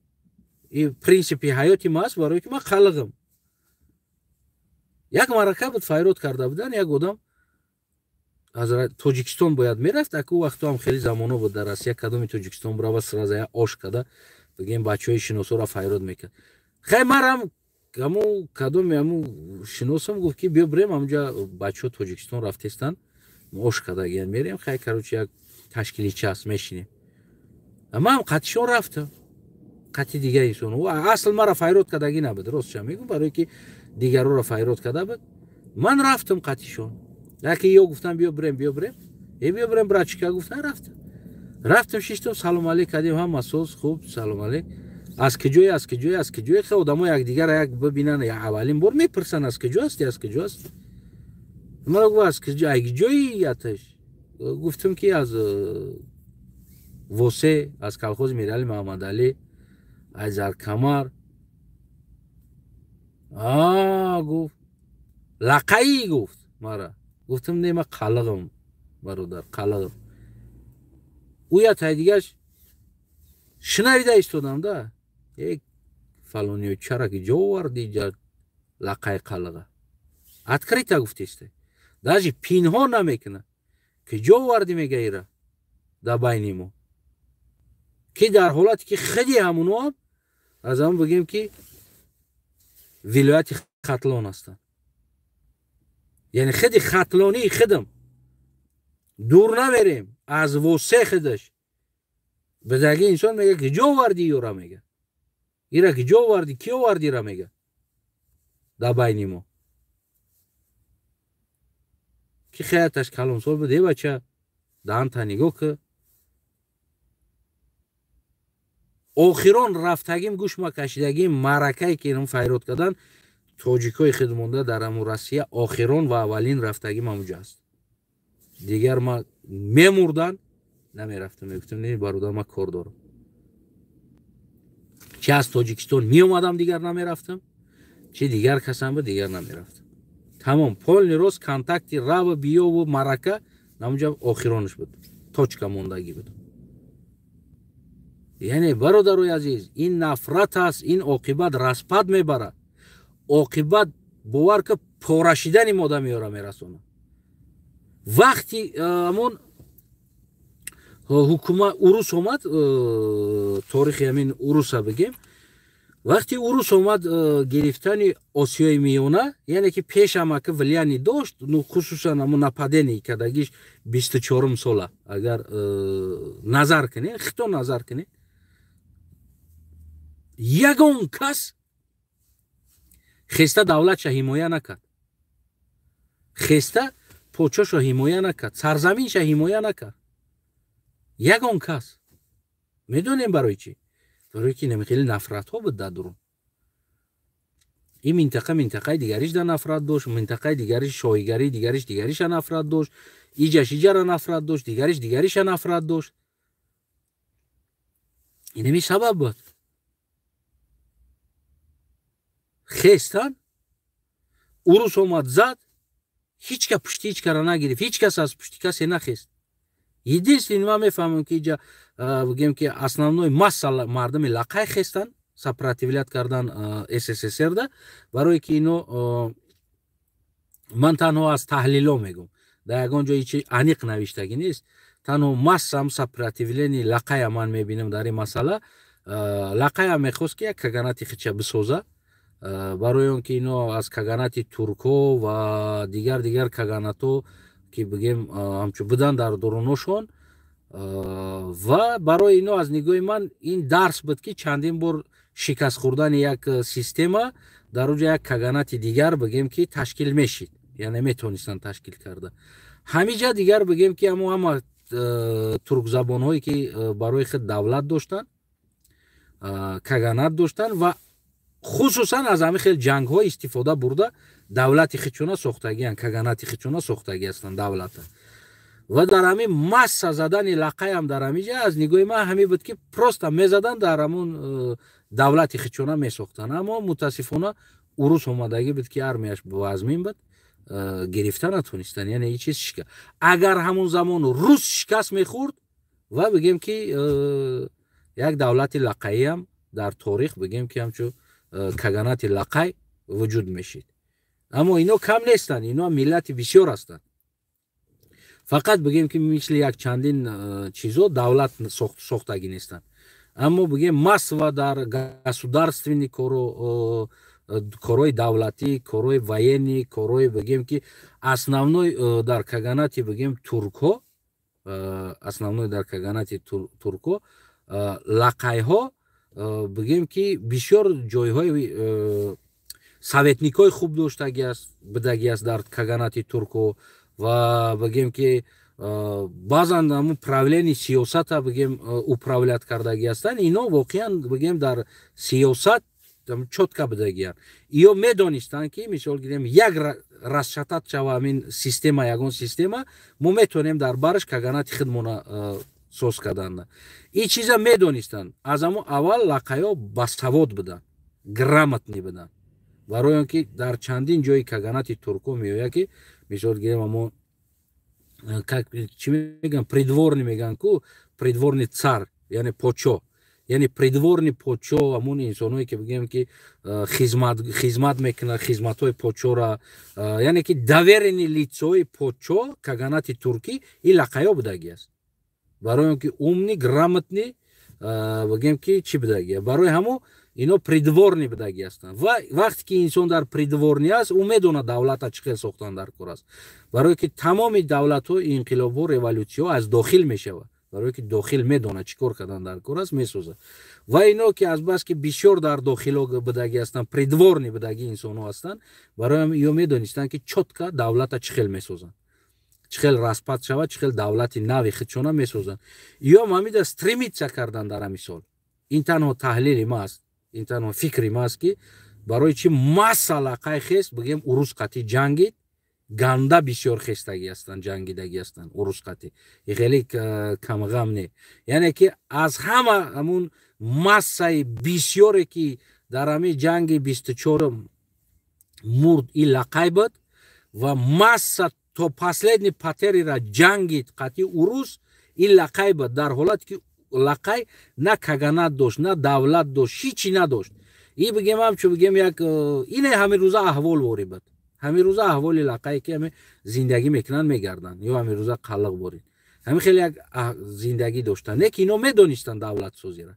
и принсипи ҳаёти ма аст, барое ки ман қалиқам. Як маърака буд, файрод карда будан, як одам аз Тоҷикистон бояд мерафт. Аку вақтҳо ҳам хеле замоно буд дар Россия, кадоми Тоҷикистон бирава, сразу як ош када, бигем, бачаҳои шиносоро файрод мекард. Хай, марам ҳаму кадоми ҳаму шиносам гуфт, ки биё бирем, ҳамунҷа бачаҳо Тоҷикистон рафтестанд, ош кадагиян, мерем. Хай, короче, як ташкилича аст, мешинем. Ман қатишон рафтам, қатъи дигар инсон. Асл мара файрод кардагӣ набуд, ростша мегӯм, барое ки дигарроро файрод карда буд. Ман рафтам қатишон, яке ё гуфтам, биё бирем, биё бирем, э, биё бирем, братчика, гуфтам. Рафтам, рафтам, шиштам, салом алейк кардем, ҳама соз, хуб, салом алейк, аз куҷое, аз куҷое, аз куҷое? Хе, одамо якдигара як бибинанд, аввалин бор мепурсанд, аз куҷо ҳасти, аз куҷо ҳасти? Мара гуфт, аз куҷо, ай куҷои аташ? Гуфтам, ки аз Восе, аз колхози Мирали Маҳамадалӣ, аз Заркамар. А, гуфт, лақаӣ, гуфт мара. Гуфтам, не, ма қалиғам, бародар, қалиғам. Ӯя тай дигаш шунавида истодам да: э, фалониё, чара ки ҷо оварди ҷа лақаи қалиға? Открыто гуфтеста, даже пинҳон намекунад, ки ҷо оварди, мега, ира дар байни мо, ки дар ҳолате ки хиди ҳамуноам аз ҳамн, бигем, ки вилояти Хатлон ҳастанд, яъне хиди хатлонии хидам, дур намерем, аз Восе хидаш бадаги инсон мега, ки ҷо оварди ёра, мега, ира ки ҷо оварди, ки оварди ира, мега, дар байни мо, ки хеяташ калонсол буд. Е, бача, даҳанта нигоҳ ки. Охирон рафтагим, гӯшма кашидагим, маъракае ки инам файрод кардан тоҷикои худ монда дар ҳамун Россия, охирон ва аввалин рафтагим ҳамуҷа аст. Дигар ма мемурдан намерафтам. Мегуфтам, не, бародар, ма кор дорам. Чи аз Тоҷикистон меомадам, дигар намерафтам, чи дигар касам буд, дигар намерафтам. Тамом, полный рост контакти рава биёву марака намуҷа охиронаш буд, точка мондагӣ буд. Яъне, бародарои азиз, ин нафрат аст, ин оқибат распад мебарад, оқибат, бовар ки, порашидани мода меёра мерасонад. Вақти ҳамон ҳукумат урус омад, торихи ҳамин уруса бигем, вақти урус омад гирифтани Осиёи Миёна, яъне ки пешама ки влияние дошт, ну, хусусан ҳамон нападение кардагиш 24-ум сола, агар назар кунед, хито назар кунед, ягон кас хеста давлатша ҳимоя накард, хеста подшошо ҳимоя накард, сарзаминша ҳимоя накард ягон кас. Медонем барои чӣ? Барои ки хеле нафратҳо буд дар дурун. Ин минтақа минтақаи дигариш да нафрат дошт, минтақаи дигариш шоҳигарии дигариш дигариша нафрат дошт, иҷаш иҷара нафрат дошт, дигариш дигариша нафрат дошт. Инами сабаб буд. Хестан, урус омад, зад, ҳеҷ ка пушти ҳеҷ кара нагирифт, ҳеҷ кас аз пушти касе нахест. Единственный, ман мефаҳмам, ки иҷа, бигем, ки основной масса мардуми лақай хестан, сопротивлять кардан СССР-да, барое ки ино, ман танҳо аз таҳлило мегӯм, дар ягон ҷо ҳечи аниқ навиштагӣ нест, танҳо массам сопротивление лақая ман мебинам дар ин масъала. Лақая мехост, ки як каганати хича бисоза, барои он ки ино аз каганати туркҳо ва дигар дигар каганатҳо, ки бигем, ҳамчун будан дар дуруношон, ва барои ино, аз нигоҳи ман, ин дарс буд, ки чандин бор шикаст хӯрдани як система, дар оҷа як каганати дигар, бигем, ки ташкил мешид, яъне метавонистанд ташкил карда. Ҳамиҷа дигар, бигем, ки ҳамо ҳама туркзабонҳое, ки барои худ давлат доштанд, каганат доштанд ва хусусан аз ҳамин хел ҷангҳо истифода бурда, давлати хичуна сохтагианд, каганати хичуна сохтагӣ ҳастанд давлата. Ва дар ҳамин масса задани лақаям дар ҳамиҷа, аз нигоҳи ман, ҳамин буд, ки просто мезаданд, дар ҳамун давлати хичуна месохтанд. Аммо мутаассифона урус омадагӣ буд, ки армияш вазмин буд, гирифта натонистанд. Яъне ин чиз шика, агар ҳамон замон рус шикаст мехӯрд ва, бигем, ки як давлати лақаиам дар торих, бигем, ки ҳамчун каганати лақай вуҷуд мешид. Аммо ино кам нестанд, ино миллати бисёр ҳастанд. Фақат, бигем, ки мисли як чандин чизо давлат сохтагӣ нестанд, аммо, бигем, массово дар государственный коро, корҳои давлатӣ, корҳои военный, корҳои, бигем, ки основной дар каганати, бигем, туркҳо, основной дар каганати туркҳо лақайҳо, бигем, ки бисёр ҷойҳои советникҳои хуб доштагӣ аст, будагӣ аст дар каганати туркҳо. Ва, бигем, ки баъзан ҳамун правление сиёсата, бигем, управлять кардагӣ ҳастанд ино воқеан, бигем, дар сиёсат. чётко будагиянд. Ё медонистанд, ки, мисол гирем, як расшатать шава ҳамин система, ягон система, мо метавонем дар бараш каганати худмона соз кардан. Ин чиза медонистанд. Аз ҳамон аввал лақаё басавод буданд, грамотный буданд, барои он ки дар чандин ҷои каганати турко меояд, ки, мисол гирем, амо как чӣ мегӯян, придворный мегӯян ку, придворный царь, яъне подшо, яъне придворный подшо, ҳамун инсонҳое ки, бигӯем, ки хизмат мекунад, хизматҳои подшора, яъне ки доверенный лицо и подшо каганати туркӣ ин лақаё будагӣ аст, барои он ки умный, грамотный, бигӯем, ки чӣ будагӣ, барои ҳамо ино придворный будагӣ ҳастанд. Ва вақте ки инсон дар придворный аст, ӯ медонад, давлата чӣ хел сохтан дар кор аст, барое ки тамоми давлатҳо, инқилобҳо, революсияҳо аз дохил мешавад, барое ки дохил медонад, чӣ кор кардан дар кор аст, месозад. Ва ино ки азбаски бисёр дар дохило будагӣ ҳастанд, придворный будагӣ инсонҳо ҳастанд, барои ҳам ё медонистанд, ки чётко давлата чӣ хел месозанд, чӣ хел распад шавад, чӣ хел давлати нави худшона месозанд. Ё ҳамида стремиться кардан дар ҳамин сол. Ин танҳо таҳлили ма аст, ин танҳо фикри ма аст, ки барои чӣ масса лақай хест, бигем, урус қатӣ ҷангид. Ганда бисёр хестагӣ ҳастанд, ҷангидагӣ ҳастанд урус қатӣ, хеле камғам не. Яъне ки аз ҳама ҳамун массаи бисёре, ки дар ҳамин ҷанги 24-ум мурд, и лақай буд. Ва масса то последний потери ра ҷангид қатъи урус, ин лақай буд, дар ҳолате ки лақай на каганат дошт, на давлат дошт, ҳичи надошт. И бигем, ҳамчун бигем, як ине ҳамин рӯза аҳвол ворӣ буд, ҳамин рӯза аҳволи лақае, ки ҳами зиндагӣ мекунанд, мегарданд, ё ҳамин рӯза қаллиқ борид, ҳамин хеле як зиндагӣ доштанд. Не ки ино медонистанд давлатсозира,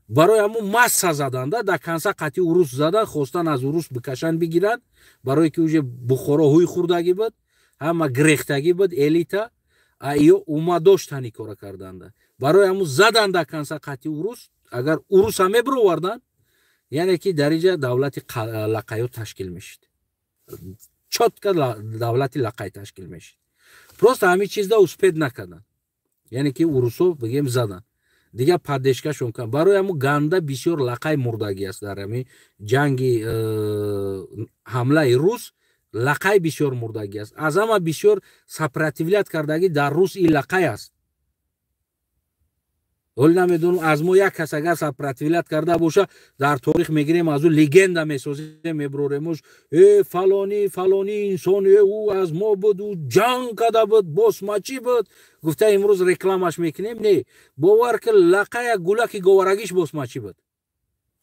барои ҳамун масса заданда, дар конца қатъи урус задан, хостан аз урус бикашанд, бигиранд, барое ки уже Бухоро ҳуй хӯрдагӣ буд, ҳама грехтагӣ буд элита, а ё ума доштан ин кора карданда. Барои ҳамун задан дар конца қатъи урус. Агар уруса мебироварданд, яъне ки дар инҷа давлати лақаё ташкил мешид, чётко давлати лақай ташкил мешид. Просто ҳамин чизда успеть накарданд, яъне ки урусо, бигем, задан, дигар поддержка шон кан. Барои ҳамун ганда бисёр лақай мурдагӣ аст дар ҳамин ҷанги ҳамлаи рус, лақай бисёр мурдагӣ аст. Аз ҳама бисёр сопротивлять кардагӣ дар рус и лақай аст. Ҳоли намедонам, аз мо як кас агар сопротивлять карда боша, дар торих мегирем, аз ӯ легенда месозем, меброремуш: «Э, фалонӣ, фалонӣ инсон, э, ӯ аз мо буд, ӯ ҷанг карда буд, босмачӣ буд», гуфта имрӯз рекламаш мекунем. Не, бовар ки лақая гулаки говарагиш босмачӣ буд,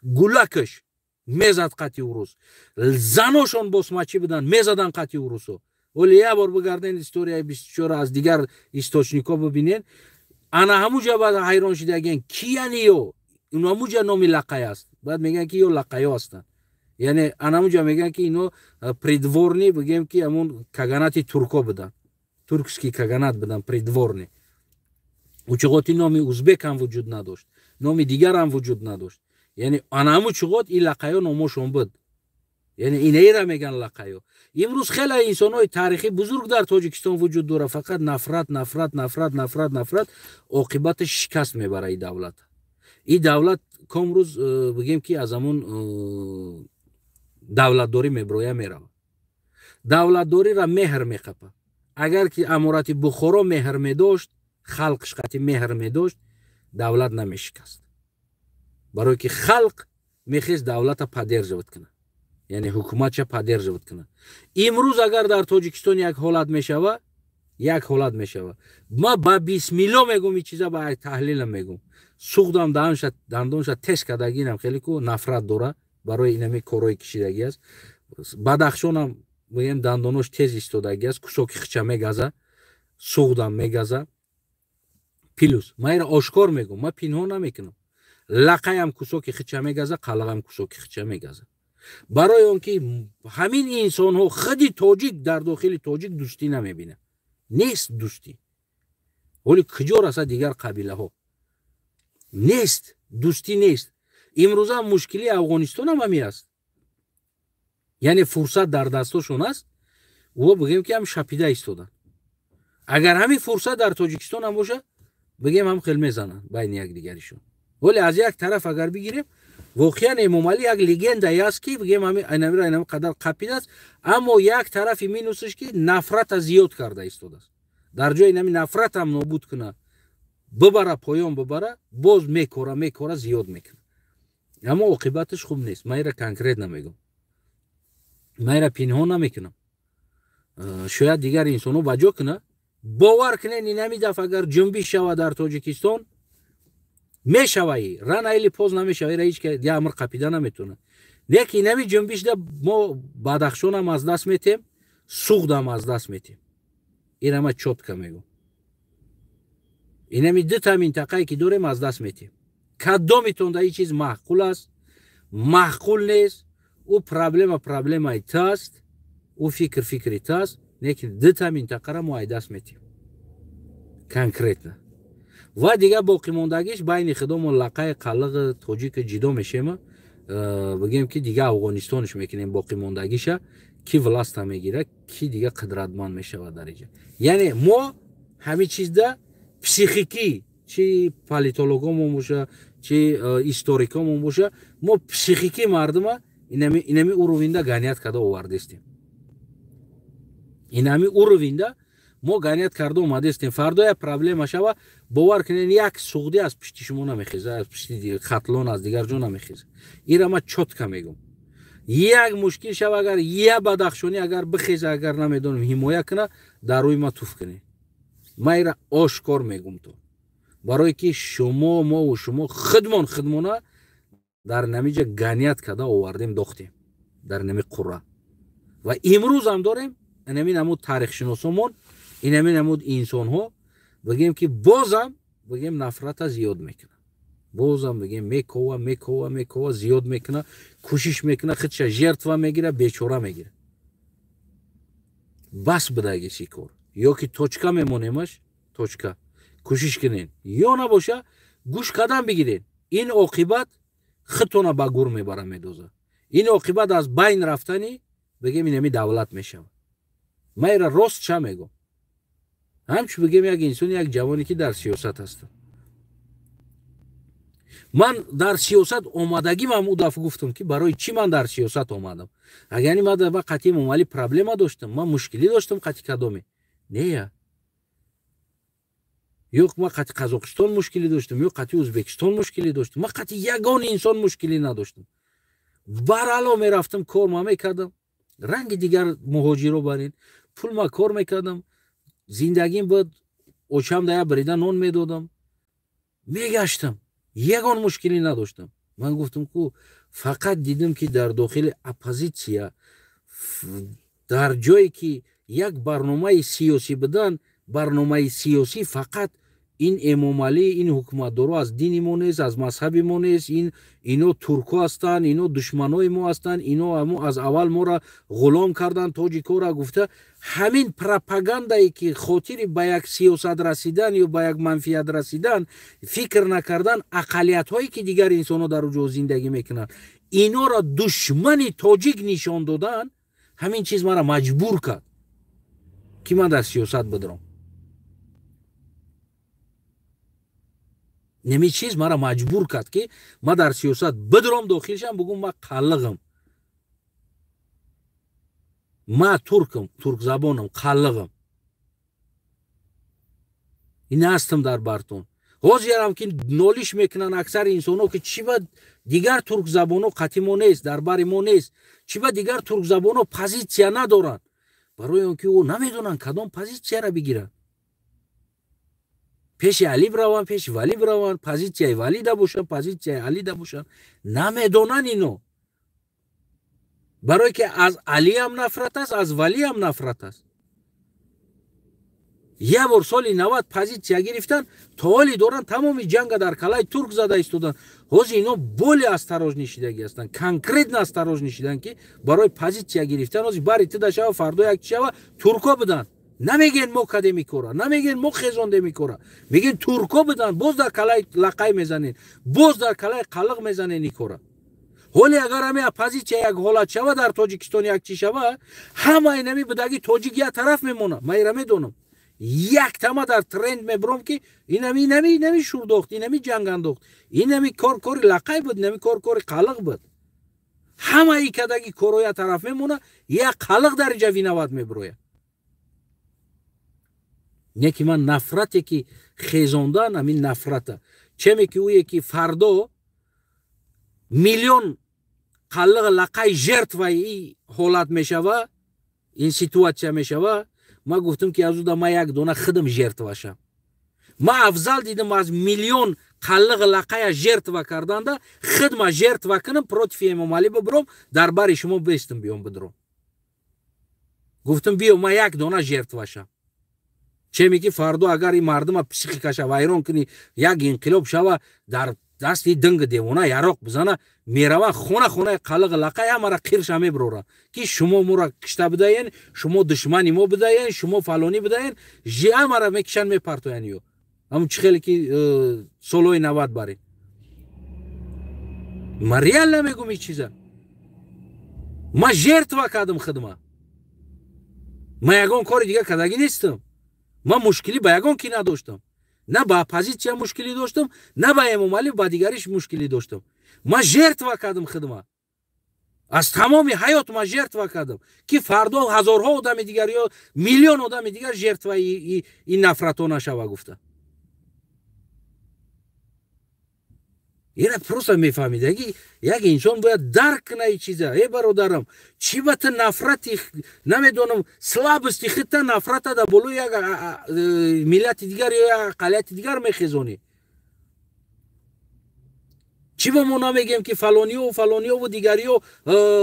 гулакаш мезад қати урус. Заношон босмачӣ буданд, мезаданд қати урусо. Оли як бор бигарден, историяи 24 аз дигар источник ҳо бибинен. Ана ҳамуҷа баъд ҳайрон шидаген, кияни ё ҳамуҷа номи лақай аст. Баъд мегӯянд, ки ё лақаё ҳастанд, яъне анамуҷа мегӯянд, ки ино придворный, бигем, ки ҳамун каганати турко буданд, туркский каганат буданд, придворный. Учуғоти номи узбек ҳам вуҷуд надошт, номи дигар ҳам вуҷуд надошт. Яъне ана ҳамун чуғот ин лақаё номошон буд, яъне инаира мегӯянд лақаё. Имрӯз хеле инсонҳои таърихӣ бузург дар Тоҷикистон вуҷуд дорад, фақат нафрат, нафрат, нафрат, нафрат, нафрат. Оқибаташ шикаст мебарад и давлат. И давлат комрӯз, бигем, ки аз ҳамун давлатдорӣ меброя, меравад. Давлатдориро меҳр меқапад. Агар ки аморати Бухоро меҳр медошт, халқш қати меҳр медошт, давлат намешикаст, барое ки халқ мехест давлата поддерживать кунад, яъне ҳукуматша поддерживать кунад. Имрӯз агар дар Тоҷикистон як ҳолат мешава, як ҳолат мешава, ма ба бисмилло мегум, и чиза ба таҳлилам мегум. Суғдам даҳанша, дандонша тез кардагинам, хеле ку нафрат дора, барои инами корҳои кишидагӣ аст. Бадахшонам, бигем, дандонош тез истодагӣ аст, кусоки хича мегаза, суғдам мегаза. Плюс ма ира ошкор мегум, ма пинҳон намекунам: лақаям кусоки хича мегаза, қалағам кусоки хича мегаза, барои он ки ҳамин инсонҳо, худи тоҷик дар дохили тоҷик дӯстӣ намебинад, нест дӯстӣ. Ҳоли куҷо расад дигар қабилаҳо? Нест дӯстӣ, нест. Имрӯза мушкили Афғонистон ҳам ҳамин аст, яъне фурсат дар дастошон аст, ӯ, бигем, ки ҳам шапида истоданд. Агар ҳамин фурсат дар Тоҷикистон ҳам бошад, бигем, ҳам хел мезананд байни якдигаришон. Вале аз як тараф агар бигирем. Воқеан Эмомалӣ як легендае аст, ки бигем айнамиро айнами қадар қапидааст, аммо як тарафи минусаш, ки нафрата зиёд карда истодааст. Дар ҷои инами нафратам нобуд куна, бибара, поён бибара, боз мекора, мекора, зиёд мекуна, аммо оқибаташ хуб нест. Ман ира конкретно мегӯм, ман ира пинҳон намекунам. Шояд дигар инсонҳо ба ҷо куна. Бовар кунед, инами дафъа агар ҷунбиш шава дар Тоҷикистон, мешаваи, рано или поздно мешава, ира ҳеҷ я амр қапида наметавонад. Лекин инами ҷунбишда мо Бадахшонам аз даст метем, Суғдам аз даст метем. Ира ма чётко мегӯм, инами дута минтақае ки дорем, аз даст метем. Кадомитон да ин чиз маъқул аст, маъқул нест, ӯ проблема проблемаи таст, ӯ фикр фикри таст, лекин дута минтақара мо ай даст метем конкретно. Ва дигар боқимондагиш байни худомон лақаи қалиғи тоҷика ҷидо мешема, бигем ки дигар Афғонистонш мекунем боқимондагиша, ки власта мегира, ки дигар қудратманд мешавад дар иҷа. Яъне мо ҳамин чизда психикӣ, чи политологомон боша, чи историкомон боша, мо психикӣ мардума инами уровеньда гонять карда овардестем. Инами уровеньда мо гонять карда омадестем. Фардо як проблема шава, бовар кунед, як суғдӣ аз пишти шумо намехеза, аз пишти Хатлон, аз дигар ҷо намехеза. Ира ма чётко мегӯм. Як мушкил шава, агар я бадахшонӣ агар бихеза, агар намедонам ҳимоя куна, дар рӯи ма туф кунед. Ма ира ошкор мегӯм, то барое ки шумо, мову шумо худмон худмона дар намиҷа гонять карда овардем, дохтем дар нами қурра. Ва имрӯзам дорем инами намуд таърихшиносомон, инами намуд инсонҳо, бигем ки бозам бигем нафрата зиёд мекунад, бозам бигем мекова, мекова, мекова, зиёд мекуна, кӯшиш мекуна, худша жертва мегира, бечора мегира. Бас бидаги си кор, ё ки точка мемонемаш, точка кӯшиш кунед, ё набоша гӯш кадан бигиред. Ин оқибат худтона ба гур мебара, медоза. Ин оқибат аз байн рафтани бигем инами давлат мешавад. Ман ира рост ча мегӯм, ҳамчун бигем як инсони, як ҷавоне ки дар сиёсат ҳастам. Ман дар сиёсат омадагимам ӯ дафъа гуфтам, ки барои чӣ ман дар сиёсат омадам. Агар ман ба қатъи Эмомалӣ проблема доштам, ман мушкилӣ доштам қатъи кадоме, нея, ё ман қатъи Қазоқистон мушкилӣ доштам, ё қатъи Ӯзбекистон мушкилӣ доштам, ман қатъи ягон инсон мушкилӣ надоштам. Барало мерафтам, кор ма мекардам, ранги дигар муҳоҷиро барин пул ма кор мекардам, зиндагим буд, очам да як брида нон медодам, мегаштам, ягон мушкилӣ надоштам. Ман гуфтам ку фақат дидам, ки дар дохили оппозитсия, дар ҷое ки як барномаи сиёсӣ будан, барномаи сиёсӣ фақат ин Эмомалӣ, ин ҳукуматдоро аз дини мо нест, аз мазҳаби мо нест, ин ино турко ҳастанд, ино душманои мо ҳастанд, ино аз аввал моро ғулом карданд, тоҷикора гуфта, ҳамин пропагандае ки хотири ба як сиёсат расидан ё ба як манфиат расидан, фикр накардан ақаллиятҳое ки дигар инсонҳо дар ҷо зиндагӣ мекунанд, инора душмани тоҷик нишон додан, ҳамин чиз маро маҷбур кард, ки ман дар сиёсат бидаром. Неми чиз маро маҷбур кард, ки ман дар сиёсат бидаром, дохил шам, бугум ман қаллиғам, ман туркам, туркзабонам, қаллиғам, ин ҳастам дар бартон. Ҳозирам ки нолиш мекунанд аксари инсонҳо, ки чӣ ба дигар туркзабонҳо қатъи мо нест, дар бари мо нест, чӣ ба дигар туркзабонҳо позитсия надоранд? Барои он ки ӯ намедонанд кадом позитсияро бигиранд. Пеши Али бираванд, пеши Валӣ бираванд, позитсияи Валида бошанд, позитсияи Алида бошанд, намедонанд ино. Барое ки аз Алиам нафрат аст, аз Валиам нафрат аст. Як бор соли 90 позитсия гирифтан, то ҳоли доранд, тамоми ҷанга дар калаи турк зада истоданд. Ҳозир ино более осторожный шидагӣ ҳастанд, конкретно осторожный шиданд, ки барои позитсия гирифтан ҳозир бари тида шава, фардо як чи шава, турко буданд. Намегӯен мо кадем кора, намегӯен мо хезондем кора, мегӯен турко буданд. Боз дар калаи лақай мезанен, боз дар калаи қалиқ мезанен ин кора. Ҳоле агар ҳами оппозитсия як ҳолат шава дар Тоҷикистон, як чӣ шава, ҳама инами будаги тоҷик як тараф мемонад. Ман ира медонам. Яктама дар тренд мебурам, ки инами инами инами шурдохт, инами ҷанг андохт, инами кор кори лақай буд, инами кор кори қалиқ буд. Ҳамаи кадаги короя тараф мемона, як қалиқ дар инҷа виноват мебурояд. Не ки ман нафрате ки хезондан, ҳамин нафрата чеме ки ӯе ки фардо миллион қалиқ лақай жертваи ин ҳолат мешава, ин ситуатсия мешава. Ман гуфтам, ки аз уда ман як дона худам жертва шам. Ман афзал дидам аз миллион қалиқ лақая жертва карданда худма жертва кунам, против Эмомалӣ бибуром, дар бари шумо бестам, биём бидуром. Гуфтам, биё, ман як дона жертва шам. Чеме ки фардо агар ин мардума психикаша вайрон кунӣ, як инқилоб шава, дар дасти динги девона яроқ бизана, мерава хона хонаи қалиқ лақай ҳамара қирша мебурора, ки шумо моро кишта будаен, шумо душмани мо будаен, шумо фалонӣ будаен, ҳамара мекишанд, мепартоян. Ё ҳамун чӣ хеле ки солҳои 90 барин. Ман реально мегум ин чиза. Ман жертва кардам худма, ман ягон кори дига кардагӣ нестам. Ман мушкилӣ ба ягон ки надоштам, на ба оппозитсия мушкилӣ доштам, на ба Эмомалӣ, ба дигариш мушкилӣ доштам. Ман жертва кардам худма, аз тамоми ҳаёт ман жертва кардам, ки фардо ҳазорҳо одами дигар ё миллион одами дигар жертваи ин нафратҳо нашава гуфта. Ина просто мефаҳмидаги, як инсон бояд дарк куна ин чиза. Э, бародарам, чӣ ба ту нафрати, намедонам, слабости худта, нафрата дар болои як миллати дигар ё як ақаллияти дигар мехезонӣ? Чӣ ба мо намегем, ки фалониёву фалониёву дигариё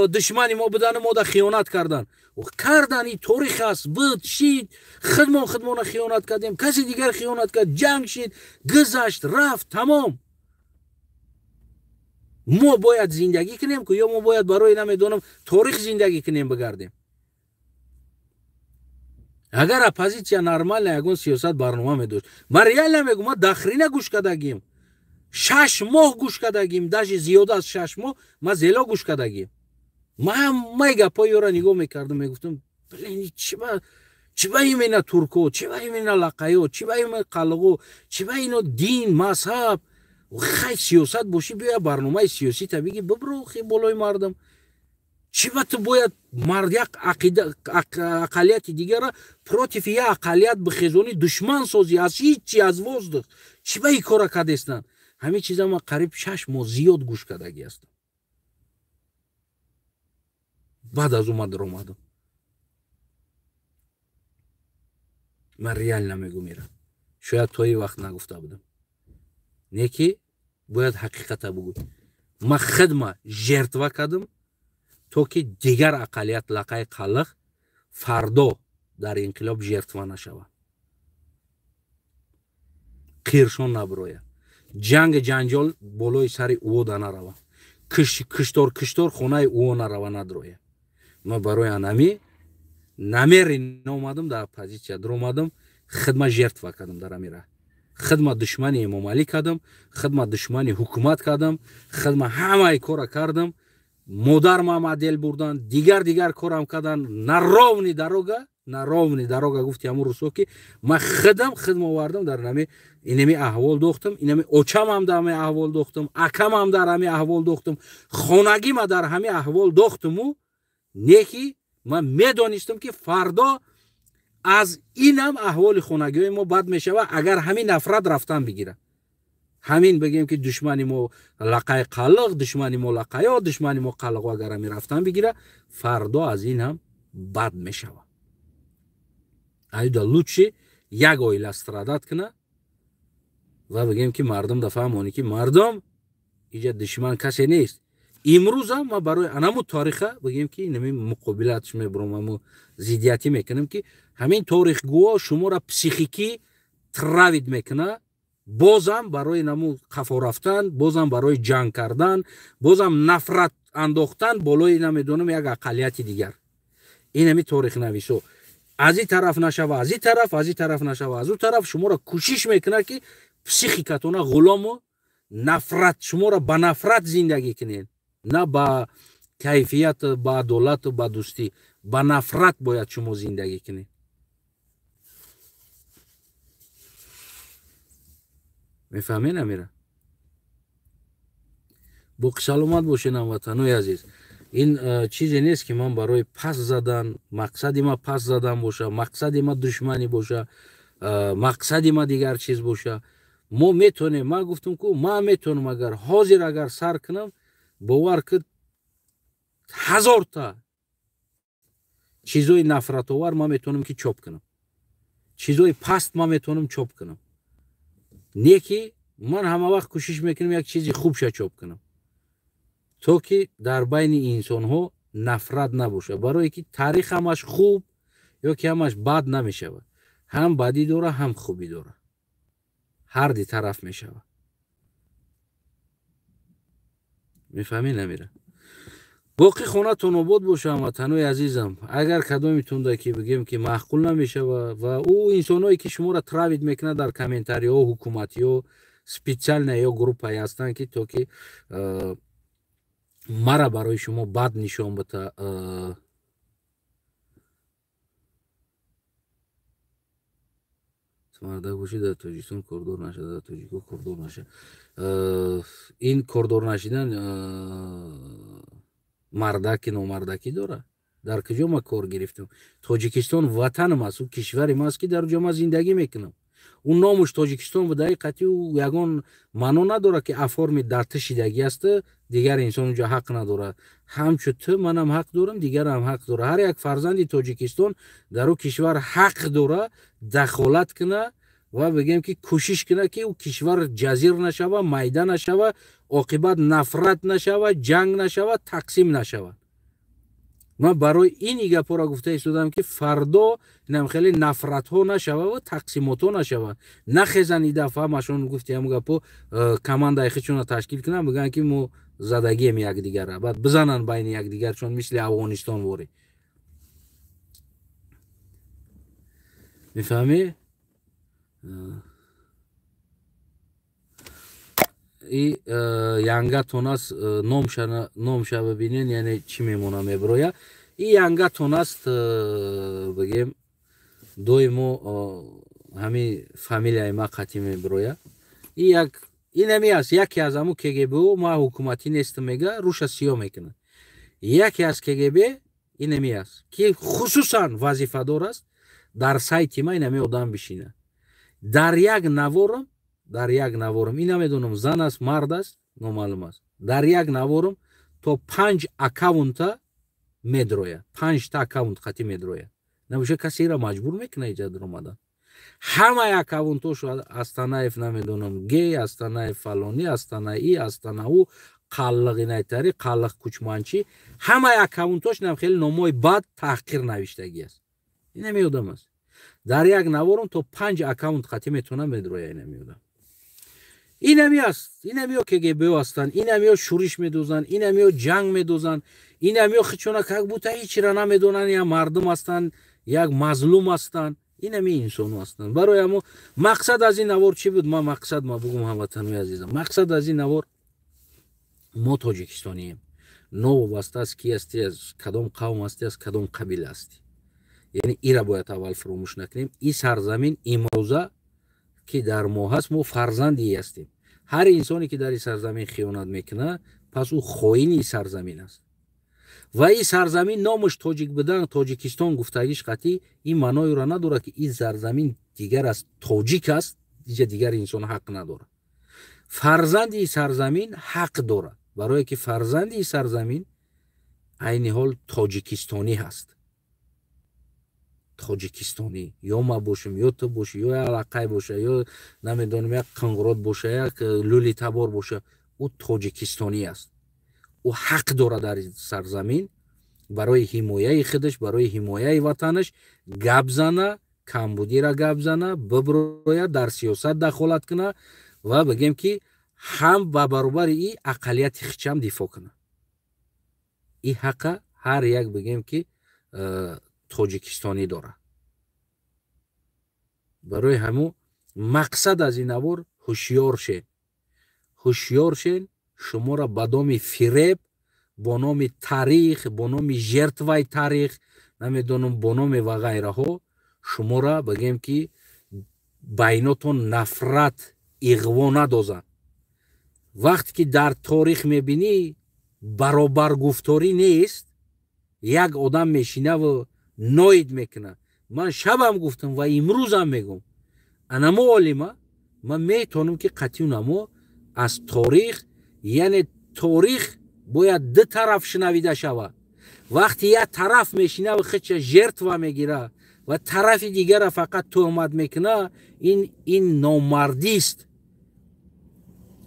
душмани мо будану мо да хиёнат кардан? Кардан, ин торих аст, буд, шид, худмон худмона хиёнат кардем, каси дигар хиёнат кард, ҷанг шид, гузашт, рафт, тамом. Мо бояд зиндагӣ кунем ку ё мо бояд барои, намедонам, торих зиндагӣ кунем, бигардем? Агар оппозитсия нормально ягон сиёсат, барнома медошт, ман реально мегӯм, ман дахрина гӯш кардагим, 6 моҳ гӯш кардагим, даже зиёда аз 6 моҳ ман зело гӯш кардагим. Ман ҳамаи гапҳои ёро нигоҳ мекардам, мегуфтам: блин, чиба именно турко, чиба именно лақаё, чиба именно қалғо, чиба ино дин, мазҳаб? Хай, сиёсат бошӣ, биёя барномаи сиёсӣ та биги, бибро хи болои мардум. Чиба ту бояд мард як ақаллияти дигара против як ақаллият бихезонӣ, душман созӣ аз ҳичи, аз воздух? Чиба ин кора кардестанд? Ҳамин чиза ман қариб 6 моҳ зиёд гӯш кардагӣ ҳастам. Баъд аз ӯ ман даромадам. Ман реально мегӯм, ира шояд то ин вақт нагуфта будам, не ки бояд ҳақиқата бугӯй. Ман худма жертва кардам, то ки дигар ақаллият лақаи қалиқ фардо дар инқилоб жертва нашавад, қиршон набирояд, ҷанги ҷанҷол болои сари ӯо нарава, киштор киштор хонаи ӯо нарава, надрояд. Ман барои анами намери омадам, дар оппозитсия даромадам, худма жертва кардам дар ами раҳ, худма душмани Эмомалӣ кардам, худма душмани ҳукумат кардам, худма ҳамаи кора кардам. Модармам отдел бурдан, дигар дигар корам кардан. На ровный дорога, на ровный дорога, гуфти ҳамун русо, ки ман худам худма овардам дар нами инами аҳвол дохтам, инами очамам дар ҳами аҳвол дохтам, акамам дар ҳами аҳвол дохтам, хонагима дар ҳами аҳвол дохтаму. Не ки ман медонистам, ки фардо аз инам аҳволи хонагиҳои мо бад мешавад, агар ҳамин нафрат рафтан бигирад, ҳамин бигем, ки душмани мо лақаи қалиқ, душмани мо лақаё, душмани мо қалиқо, агар ҳамин рафтан бигира, фардо аз ин ҳам бад мешавад. Аюда лучше як оила страдать куна ва бигем, ки мардум да фаҳмонӣ, ки мардум, иҷа душман касе нест. Имрӯзам ман барои анаму тариха, бигем, ки инами муқобилатш мебурам, аму зиддиятӣ мекунам, ки ҳамин торихгӯҳо шуморо психикӣ травить мекуна, бозам барои наму қафо рафтан, бозам барои ҷанг кардан, бозам нафрат андохтан болои, намедонам, як ақаллияти дигар. Инами торихнависо аз ин тараф нашава, аз ин тараф, аз ин тараф нашава, аз ӯ тараф шуморо кӯшиш мекунад, ки психикатона ғулому нафрат, шуморо ба нафрат зиндагӣ кунед, на ба кайфият, ба адолату ба дӯстӣ, ба нафрат бояд шумо зиндагӣ кунед. Мефаҳмед амира? Боқи саломат бошед, ҳамватанои азиз. Ин чизе нест, ки ман барои пас задан, мақсади ма пас задан боша, мақсади ма душманӣ боша, мақсади ма дигар чиз боша. Мо метонем, ман гуфтам ку, ман метонам, агар ҳозир агар сар кунам, бовар кун, ҳазорта чизои нафратовар ман метонам ки чоп кунам, чизои паст ман метонам чоп кунам. Не ки ман ҳама вақт кӯшиш мекунам як чизи хубша чоп кунам, то ки дар байни инсонҳо нафрат набошад. Барое ки таърих ҳамаш хуб ё ки ҳамаш бад намешавад, ҳам бадӣ дора, ҳам хубӣ дора, ҳар ди тараф мешавад. Мефаҳмӣ намира? Боқӣ хонатон обод боша, ҳамватанои азизам. Агар кадомитонда ки бигем ки маъқул намешава ва ӯ инсоное ки шуморо травить мекунад дар комментариҳо, ҳукуматиҳо, специально ё группае ҳастанд, ки то ки мара барои шумо бад нишон бита. Мардак бошӣ, дар Тоҷикистон кордор наша, дар тоҷико кордор наша. Ин кордор нашидан мардаки номардакӣ дорад? Дар куҷо ма кор гирифтам? Тоҷикистон ватанам аст, ӯ кишвари ма аст, ки дар ҷо ма зиндагӣ мекунам. Ӯ номуш Тоҷикистон буда, ҳақиқати ӯ ягон маъно надорад, ки оформи дар ту шидагӣ аст, дигар инсон унҷо ҳақ надорад. Ҳамчу ту манам ҳақ дорам, дигарам ҳақ дорад. Ҳар як фарзанди Тоҷикистон дар ӯ кишвар ҳақ дорад дахолат кунад ва бигем ки кӯшиш кунад, ки ӯ кишвар ҷазир нашава, майда нашава, оқибат нафрат нашава, ҷанг нашава, тақсим нашава. Ман барои ин гапҳоро гуфта истодам, ки фардо инам хеле нафратҳо нашава ва тақсимотҳо нашава. Нахезан и дафъа ҳамашон гуфти ҳамн гапҳо, командаи худшонро ташкил кунанд, бигӯянд ки мо задагием якдигарра, баъд бизананд байни якдигар, чун мисли Афғонистон ворӣ. Мефаҳмӣ? И янгатон аст, номша бибинен, яъне чӣ мемона меброя. И янгатон аст, бигем, доимо ҳамин фамилияи ма қатъӣ меброя. И як инами аст, яке аз ҳамун КГБ, ма ҳукуматӣ нестам мега, руша сиёҳ мекунад. Яке аз КГБ инами аст, ки хусусан вазифадор аст дар сайти ма инами одам бишина. Дар як наворам, дар як наворам, ин намедонам зан аст, мард аст, номаълум аст. Дар як наворам то 5 аккаунта медрояд, 5 аккаунт қатъӣ медрояд. Набоша касеро маҷбур мекунад иҷа даромадан. Ҳамаи аккаунтошо Астанаев намедонам, гей, Астанаев фалонӣ, Астанаи, Астанау, қаллиқ инайтари, қаллиқ кучманчӣ, ҳамаи аккаунтош нам хеле номҳои бад таҳқир навиштагӣ аст. Ин ҳами одам аст. Дар як наворам то 5 аккаунт қатъӣ метавонам медроя ин ҳами одам. Инами аст, инамиё КГБ ҳастанд, инамиё шӯриш медозанд, инамиё ҷанг медозанд, инамиё хичона как будто ҳечира намедонанд, як мардум ҳастанд, як мазлум ҳастанд, инами инсону ҳастанд. Барои ҳамо мақсад аз ин навор чӣ буд? Ман мақсад ма бугум, ҳамватанои азизам, мақсад аз ин навор мо тоҷикистонием, новобаста аз ки ҳастӣ, аз кадом қавм ҳастӣ, аз кадом қабила ҳастӣ. Яъне ира бояд аввал фуромӯш накунем. Ин сарзамин имрӯза ки дар мо ҳаст, мо фарзанди ҳастем. Ҳар инсоне ки дар ин сарзамин хиёнат мекунад, пас ӯ хоини ин сарзамин аст. Ва ин сарзамин номаш тоҷик будан, Тоҷикистон гуфтагиш қатъӣ ин маъноеро надорад, ки ин сарзамин дигар аз тоҷик аст, иҷа дигар инсон ҳақ надорад. Фарзанди ин сарзамин ҳақ дорад, барое ки фарзанди ин сарзамин айни ҳол тоҷикистонӣ ҳаст. Тоҷикистонӣ ё ма бошем, ё ту бошӣ, ё як алақай боша, ё намедонам як қанғурот боша, як лӯли табор боша, ӯ тоҷикистонӣ аст. Ӯ ҳақ дорад дар сарзамин барои ҳимояи худаш, барои ҳимояи ватанаш гап зана, камбудира гап зана, биброя, дар сиёсат дахолат куна ва бигем ки ҳам ба баробари и ақаллияти хичам дифоъ куна. И ҳақа ҳар як бигем ки тоҷикистонӣ дорад. Барои ҳамун мақсад аз ин навор ҳушёр шен, ҳушёр шен, шуморо ба доми фиреб, бо номи таърих, бо номи жертваи таърих, намедонам бо номи ва ғайраҳо шуморо бигем ки байнотон нафрат иғво надозанд. Вақте ки дар торих мебинӣ, баробаргуфторӣ нест, як одам мешинаву ноид мекунад. Ман шабам гуфтам ва имрӯзам мегӯм, анамо олима ман метавонам, ки қатъи аз торих, яъне торих бояд ду тараф шунавида шавад. Вақте як тараф мешинаву худша жертва мегирад ва тарафи дигара фақат туҳмат мекунад, ин номардист,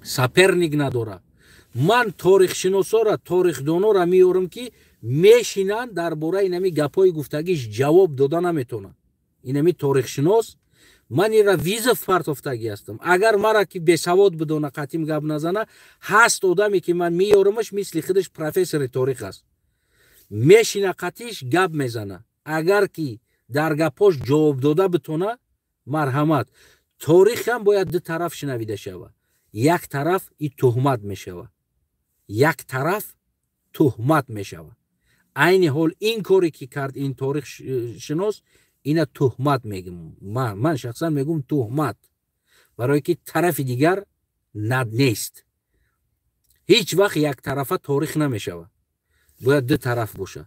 соперник надорад. Ман торихшиносора, торихдонора меорам, ки мешинанд, дар бораи инами гапҳои гуфтагиш ҷавоб дода наметавонанд. Инами торихшинос, ман ира вызов партофтагӣ ҳастам. Агар мара ки бесавод бидона, қатим гап назана. Ҳаст одаме, ки ман меёрамаш, мисли худаш профессори торих аст, мешина, қатиш гап мезана. Агар ки дар гапҳош ҷавоб дода битона, марҳамат. Торихам бояд ду тараф шунавида шавад. Як тараф и туҳмат мешавад, як тараф туҳмат мешавад. Айни ҳол ин коре ки кард ин торихшинос, ина туҳмат мегум. Ман шахсан мегум туҳмат, барое ки тарафи дигар над нест. Ҳеҷ вақт яктарафа торих намешавад, бояд ду тараф бошад.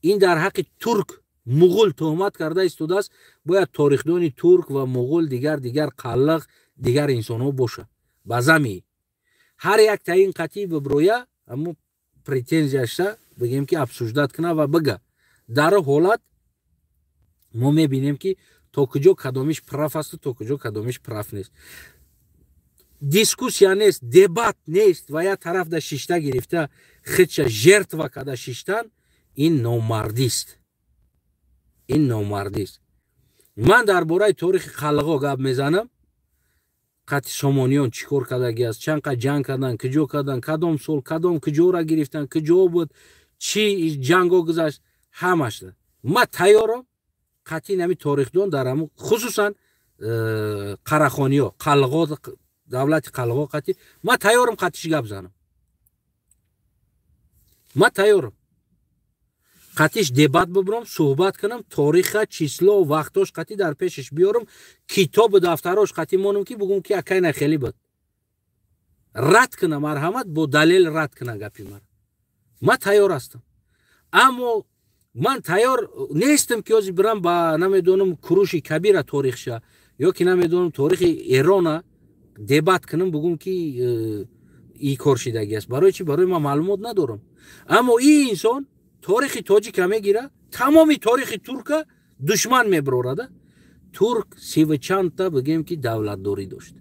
Ин дар ҳаққи турк, муғул туҳмат карда истодааст. Бояд торихдони турк ва муғул, дигар дигар қаллиқ, дигар инсонҳо бошад. Ба зами ҳар як таин қатъи биброя, аммо претензияшса бигем, ки обсуждать куна ва бига. Дар ҳолат мо мебинем, ки то куҷо кадомиш прав асту то куҷо кадомиш прав нест. Дискуссия нест, дебат нест ва як тараф да шишта гирифта, худша жертва када шиштан, ин номардист, ин номардист. Ман дар бораи торихи қалғо гап мезанам, қатъи сомониён чӣ кор кардаги аст, чанд қад ҷанг кардан, куҷо кардан, кадом сол, кадом куҷора гирифтан, куҷо буд, чӣ ҷанго гузашт, ҳамашда ман тайёрам. Қатъи нами торихдон дар ҳамн, хусусан қарахониё, қалғо, давлати қалғо қатъи ман тайёрам, қатъиш гап занам. Ман тайёрам қатиш дебат бибурам, суҳбат кунам, ториха, число, вақтош қатӣ дар пешаш биёрам, китобу дафтарош қатӣ монам, ки бугум, ки акай нахелӣ буд. Рад куна, марҳамат, бо далел рад куна гапи мара. Ман тайёр ҳастам. Аммо ман тайёр нестам, ки ҳозир бирам ба, намедонам, Куруши Кабира торихша ё ки, намедонам, торихи Эрона дебат кунам, бугум, ки и кор шидагӣ аст. Барои чӣ? Барои ман маълумот надорам. Аммо ин инсон торихи тоҷика мегира, тамоми торихи турка душман меброрада. Турк сиву чандта, бигем, ки давлатдорӣ дошт,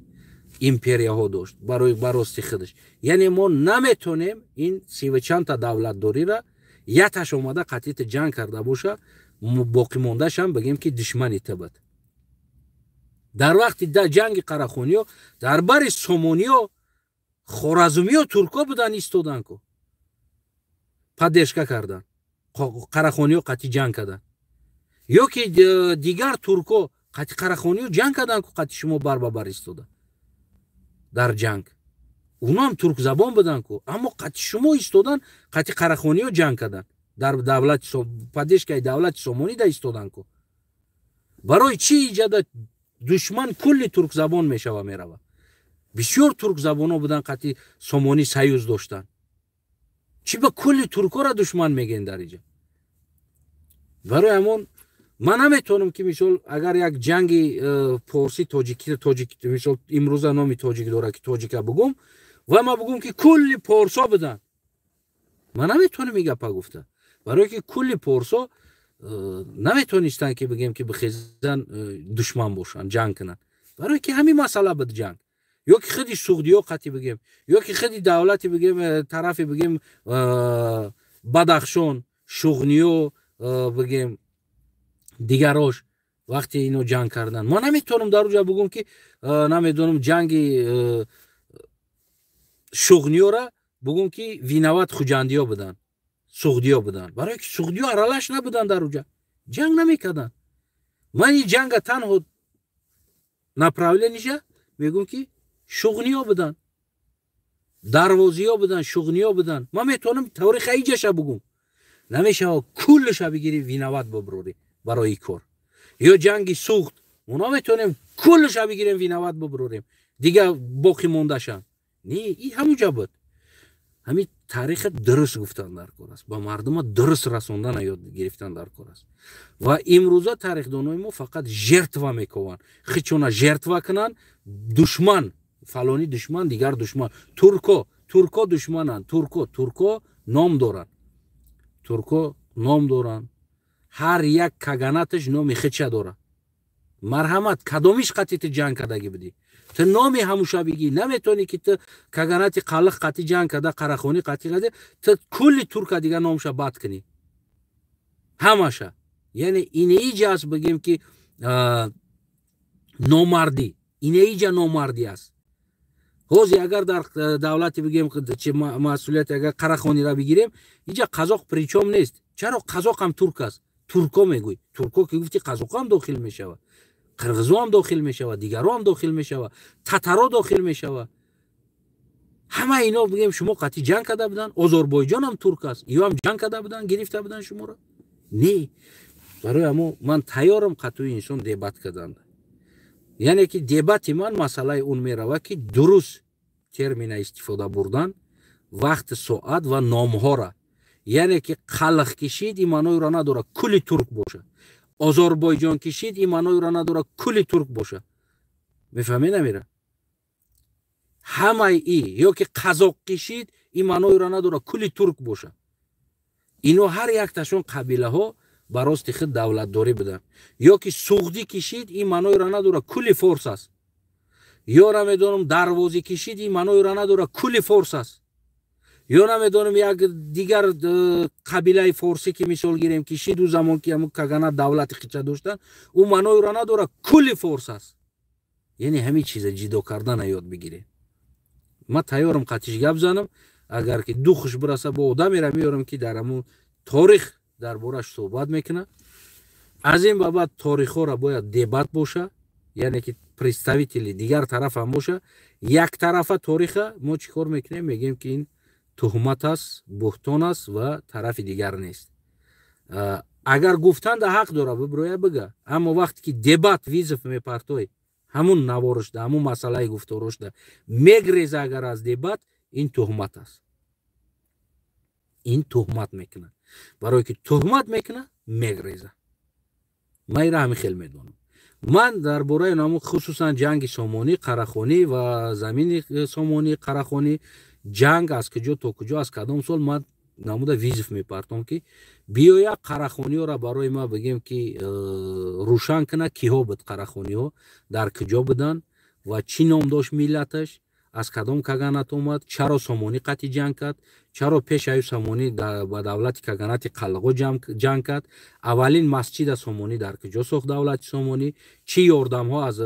империяҳо дошт барои барости худаш. Яъне мо наметонем ин сиву чандта давлатдорира яташ омада қатъита ҷанг карда боша, боқимондаашам бигем, ки душмани ту буд. Дар вақти ҷанги қарахониё дар бари сомониё хоразумиё, туркҳо будан, истодан ку, поддержка кардан, қарахониё қатъи ҷанг кардан. Ё ки дигар туркҳо қатъи қарахониё ҷанг кардан ку, қатъи шумо бар ба бар истода дар ҷанг. Уноам туркзабон буданд ку, аммо қатъи шумо истодан, қатъи қарахониё ҷанг кардан, дар давлати поддержкаи давлати сомонӣ да истодан ку. Барои чӣ иҷада душман кулли туркзабон мешава, мерава? Бисёр туркзабонҳо буданд, қатъи сомонӣ союз доштанд. Чӣ ба кулли туркҳоро душман мегӯен дар иҷа? Барои ҳамон ман наметавонам, ки мисол, агар як ҷанги порси тоҷики, тоҷик, мисол, имрӯза номи тоҷик дорад, ки тоҷика бугум ва ман бугум, ки кулли порсо буданд, ман наметавонам ин гапа гуфта, барое ки кулли порсо наметавонистанд, ки бигем, ки бихезан, душман бошанд, ҷанг кунанд, барое ки ҳамин масъала буд ҷанг. Ё ки худи суғдиё қатӣ бигем, ё ки худи давлати бигем, тарафи бигем, Бадахшон, шуғниё бигем, дигарош, вақте ино ҷанг кардан, ман наметавонам дар уҷа бугум, ки, намедонам, ҷанги шуғниёра бугум, ки виноват хуҷандиё буданд, суғдиё буданд, барое ки суғдиё аралаш набуданд, дар уҷа ҷанг намекарданд. Ман ин ҷанга танҳо направлениша мегӯм, ки шуғниё буданд, дарвозиё буданд, шуғниё буданд. Ман метавонам таориха иҷаша бугум. Намешава куллаша бигирӣ, виноват буброрӣ барои кор. Ё ҷанги Суғд, мо наметавонем куллаша бигирем, виноват буброрем. Дига боқӣ мондашанд. Не, и ҳамуҷа буд. Ҳамин тариха дуруст гуфтан дар кор аст, ба мардума дуруст расондана ёд гирифтан дар кор аст. Ва имрӯза тарихдонои мо фақат жертва мекованд, хичона жертва кунанд, душман фалони, душман, дигар душман, турко, турко душмананд, турко, турко ном доранд, турко ном доранд, ҳар як каганаташ номи хича дорад. Марҳамат, кадомиш қати ту ҷанг кардагӣ будӣ? Ту номи ҳамуша бигӣ наметавонӣ, ки ту каганати Қалиқ қати ҷанг карда, Қарахонӣ қати карда, ту кулли турка дига номша бад кунӣ ҳамаша. Яъне инеиҷа аст, бигем, ки номардӣ, инеиҷа номардӣ аст. Ҳозир агар дар давлати, бигем, чи масъулияти, агар Қарахониро бигирем, иҷа қазоқ при чём нест. Чаро қазоқ ҳам турк аст? Турко мегӯй, турко ки гуфти, қазоқҳо ҳам дохил мешавад, қирғизо ҳам дохил мешавад, дигаро ҳам дохил мешавад, татаро дохил мешавад. Ҳама ино, бигем, шумо қатъи ҷанг карда буданд. Озорбойҷон ҳам турк аст, ё ҳам ҷанг карда буданд, гирифта буданд шуморо? Не. Барои ҳамо ман тайёрам қатъи инсон дебат кардан. Яъне ки дебати ман масъалаи он меравад, ки дуруст термина истифода бурдан, вақти, соат ва номҳора. Яъне ки Қалиқ кишид, ин маъноеро надорад, кулли турк бошад. Озорбойҷон кишид, ин маъноеро надорад, кулли турк бошад. Мефаҳмед намера? Ҳамаи и ё ки қазоқ кишид, ин маъноеро надорад, кулли турк бошад. Ино ҳар якташон қабилаҳо ба рости худ давлатдорӣ буданд. Ё ки суғдӣ кишид, ин маъноеро надорад, кулли форс аст. Ё намедонам, дарвозӣ кишид, ин маъноеро надорад, кулли форс аст. Ё намедонам, як дигар қабилаи форсӣ ки, мисол гирем, кишид, ӯ замон ки ҳамун каганат давлати хича доштанд, ӯ маъноеро надорад, кулли форс аст. Яъне ҳамин чиза ҷидо кардана ёд бигирем. Ман тайёрам қатиш гап занам, агар ки духш бираса, бо одамеро меёрам, ки дар ҳамун торих дар бораш суҳбат мекунад. Аз ин ба баъд торихҳоро бояд дебат боша, яъне ки представители дигар тараф ҳам боша. Яктарафа ториха мо чӣ кор мекунем? Мегӯем, ки ин туҳмат аст, буҳтон аст ва тарафи дигар нест. Агар гуфтанда ҳақ дора, бибироя бига. Аммо вақте ки дебат вызов мепартой, ҳамун наворушда, ҳамун масъалаи гуфторушда мегреза агар аз дебат, ин туҳмат аст, ин туҳмат мекунад. Барое ки туҳмат мекунад, мегреза. Ман ира ҳамин хел медонам. Ман дар бораи наму, хусусан ҷанги Сомонӣ, Қарахонӣ ва замини Сомонӣ, Қарахонӣ, ҷанг аз куҷо то куҷо, аз кадом сол, ман намуда вызов мепартом, ки биёя қарахониёро барои ма, бигем, ки рӯшан кунад, киҳо буд қарахониҳо, дар куҷо буданд ва чӣ ном дошт миллаташ, аз кадом каганат омад, чаро Сомонӣ қатъи ҷанг кард, чаро пеш аю Сомонӣ ба давлати каганати Қалғо ҷанг кард, аввалин масҷида Сомонӣ дар куҷо сохт, давлати Сомонӣ чӣ ёрдамҳо аз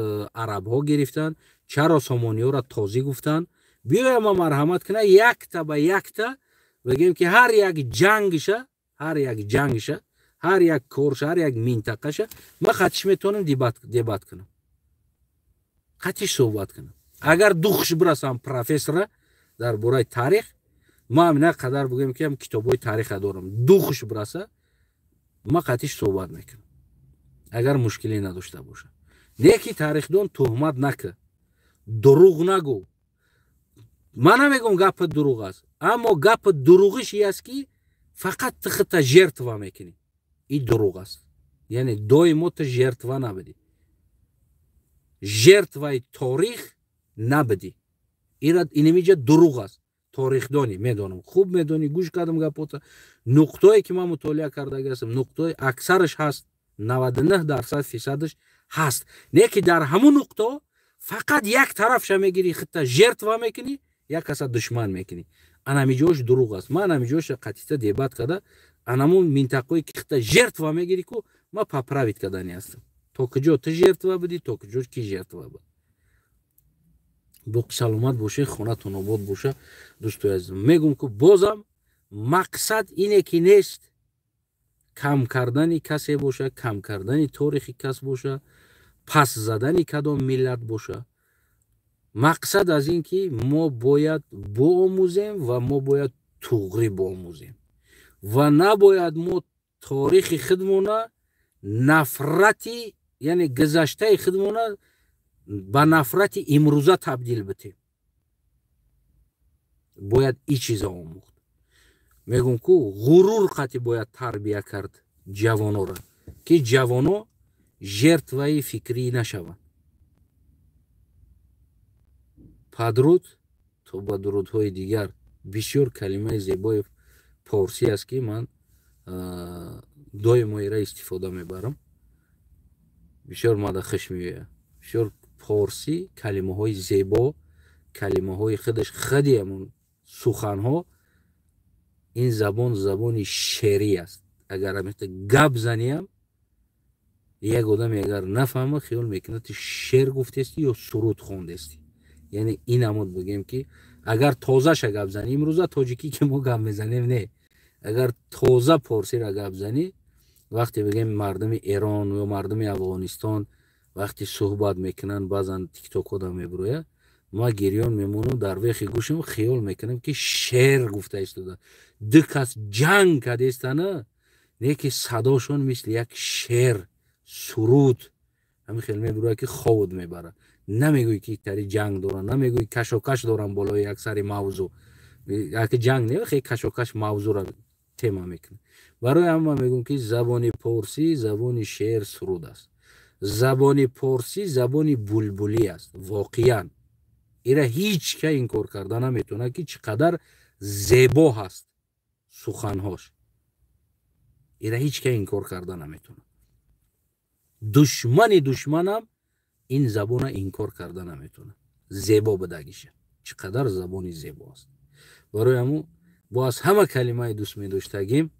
арабҳо гирифтанд, чаро сомониҳоро тозӣ гуфтанд. Биёя ма марҳамат куна, якта ба якта бигем, ки ҳар як ҷангша, ҳар як ҷангша, ҳар як корша, ҳар як минтақаша ма қатиш метавонам дебат кунам, қатиш суҳбат кунам, агар духш бирасам профессора дар бораи таърих. Ма на қадар, бигӯем, ки ҳам китобҳои таъриха дорам, духш бираса, ма қатиш суҳбат мекунам, агар мушкиле надошта бошад. Не ки таърихдон туҳмат накӣ, дурӯғ нагӯ. Ман намегӯм гапи дурӯғ аст, аммо гапи дурӯғиш и аст, ки фақат ту худта жертва мекунӣ. И дурӯғ аст. Яъне доимо ту жертва набудӣ, жертваи торих набудӣ. Инамиҷа дурӯғ аст. Торихдонӣ, медонам, хуб медонӣ, гӯш кардам гапота. Нуқтое ки ман мутолиа кардаги ҳастам, нуқтои аксараш ҳаст, 99% фисадаш ҳаст. Не ки дар ҳамун нуқто фақат як тарафша мегирӣ, худта жертва мекунӣ, як каса душман мекунӣ. Анамиҷош дурӯғ аст. Ман анамиҷоша қатита дебат карда, анамун минтақое ки худта жертва мегирӣ ку, ман поправить кардани ҳастам, то куҷо ту жертва будӣ, то куҷо ки жертва буд. Боқи саломат боше, хонатон обод боша, дӯстои азизам. Мегӯм, ку бозам мақсад ине ки нест кам кардани касе боша, кам кардани торихи кас боша, пас задани кадом миллат боша. Мақсад аз ин ки мо бояд боомӯзем ва мо бояд туғрӣ боомӯзем ва набояд мо торихи худмона нафрати, яъне гузаштаи худмона. Ба нафрати имрӯза табдил битем. Бояд и чиза омӯхт. Мегӯм, ку ғурур қати бояд тарбия кард ҷавонора, ки ҷавоно жертваи фикрӣ нашаванд. Падруд то ба дурудҳои дигар. Бисёр калимаи зебои порсӣ аст, ки ман доимо ира истифода мебарам. Бисёр мада хуш меояд. Бисёр порсӣ калимаҳои зебо, калимаҳои худаш, худи ҳамон суханҳо. Ин забон забони шерӣ аст. Агар ҳамихта гап заниам, як одаме агар нафаҳма, хиёл мекунад, ту шеър гуфтестӣ ё суруд хондестӣ. Яъне ин ҳамон, бигем, ки агар тозаша гап занӣ, имрӯза тоҷикӣ ки мо гап мезанем, не, агар тоза порсира гап занӣ, вақте, бигем, мардуми Эрон ё мардуми Афғонистон вақте суҳбат мекунанд, баъзан тиктокода мебирояд, ма гирён мемонам дар вехи гӯшам, хиёл мекунам, ки шеър гуфта истода. Ду кас ҷанг кардестана, не ки садошон мисли як шеър, суруд ҳамин хел мебирояд, ки ховуд мебарад. Намегӯӣ, ки тари ҷанг доранд, намегӯӣ, кашокаш доранд болои як сари мавзӯъ. Яке ҷанг не, хе кашокаш мавзӯъро тема мекунад. Барои ҳама мегӯм, ки забони порсӣ забони шеър, суруд аст. Забони порсӣ забони булбулӣ аст. Воқеан, ира ҳеҷ ка инкор карда наметавонад, ки чӣ қадар зебо ҳаст суханҳош. Ира ҳеҷ ка инкор карда наметавонад. Душмани душманам ин забона инкор карда наметавонад, зебо будагиша. Чӣ қадар забони зебо аст. Барои ҳамун бо аз ҳама калимаи дӯст медоштагим.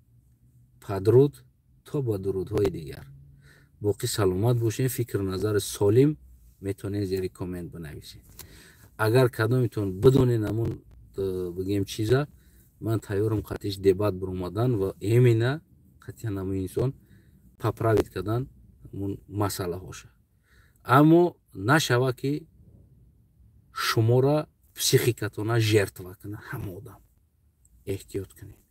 Падруд то ба дурудҳои дигар. Боқӣ саломат бошем. Фикру назари солим метавонед зери коммент бинависед. Агар кадометон бидонед ҳамон, бигем, чиза, ман тайёрам қатиш дебат биромадан ва именно қатъиян ҳамон инсон поправить кардан ҳамон масъалаҳоша. Аммо нашава, ки шуморо психикатона жертва кунад ҳама одам. Эҳтиёт кунед.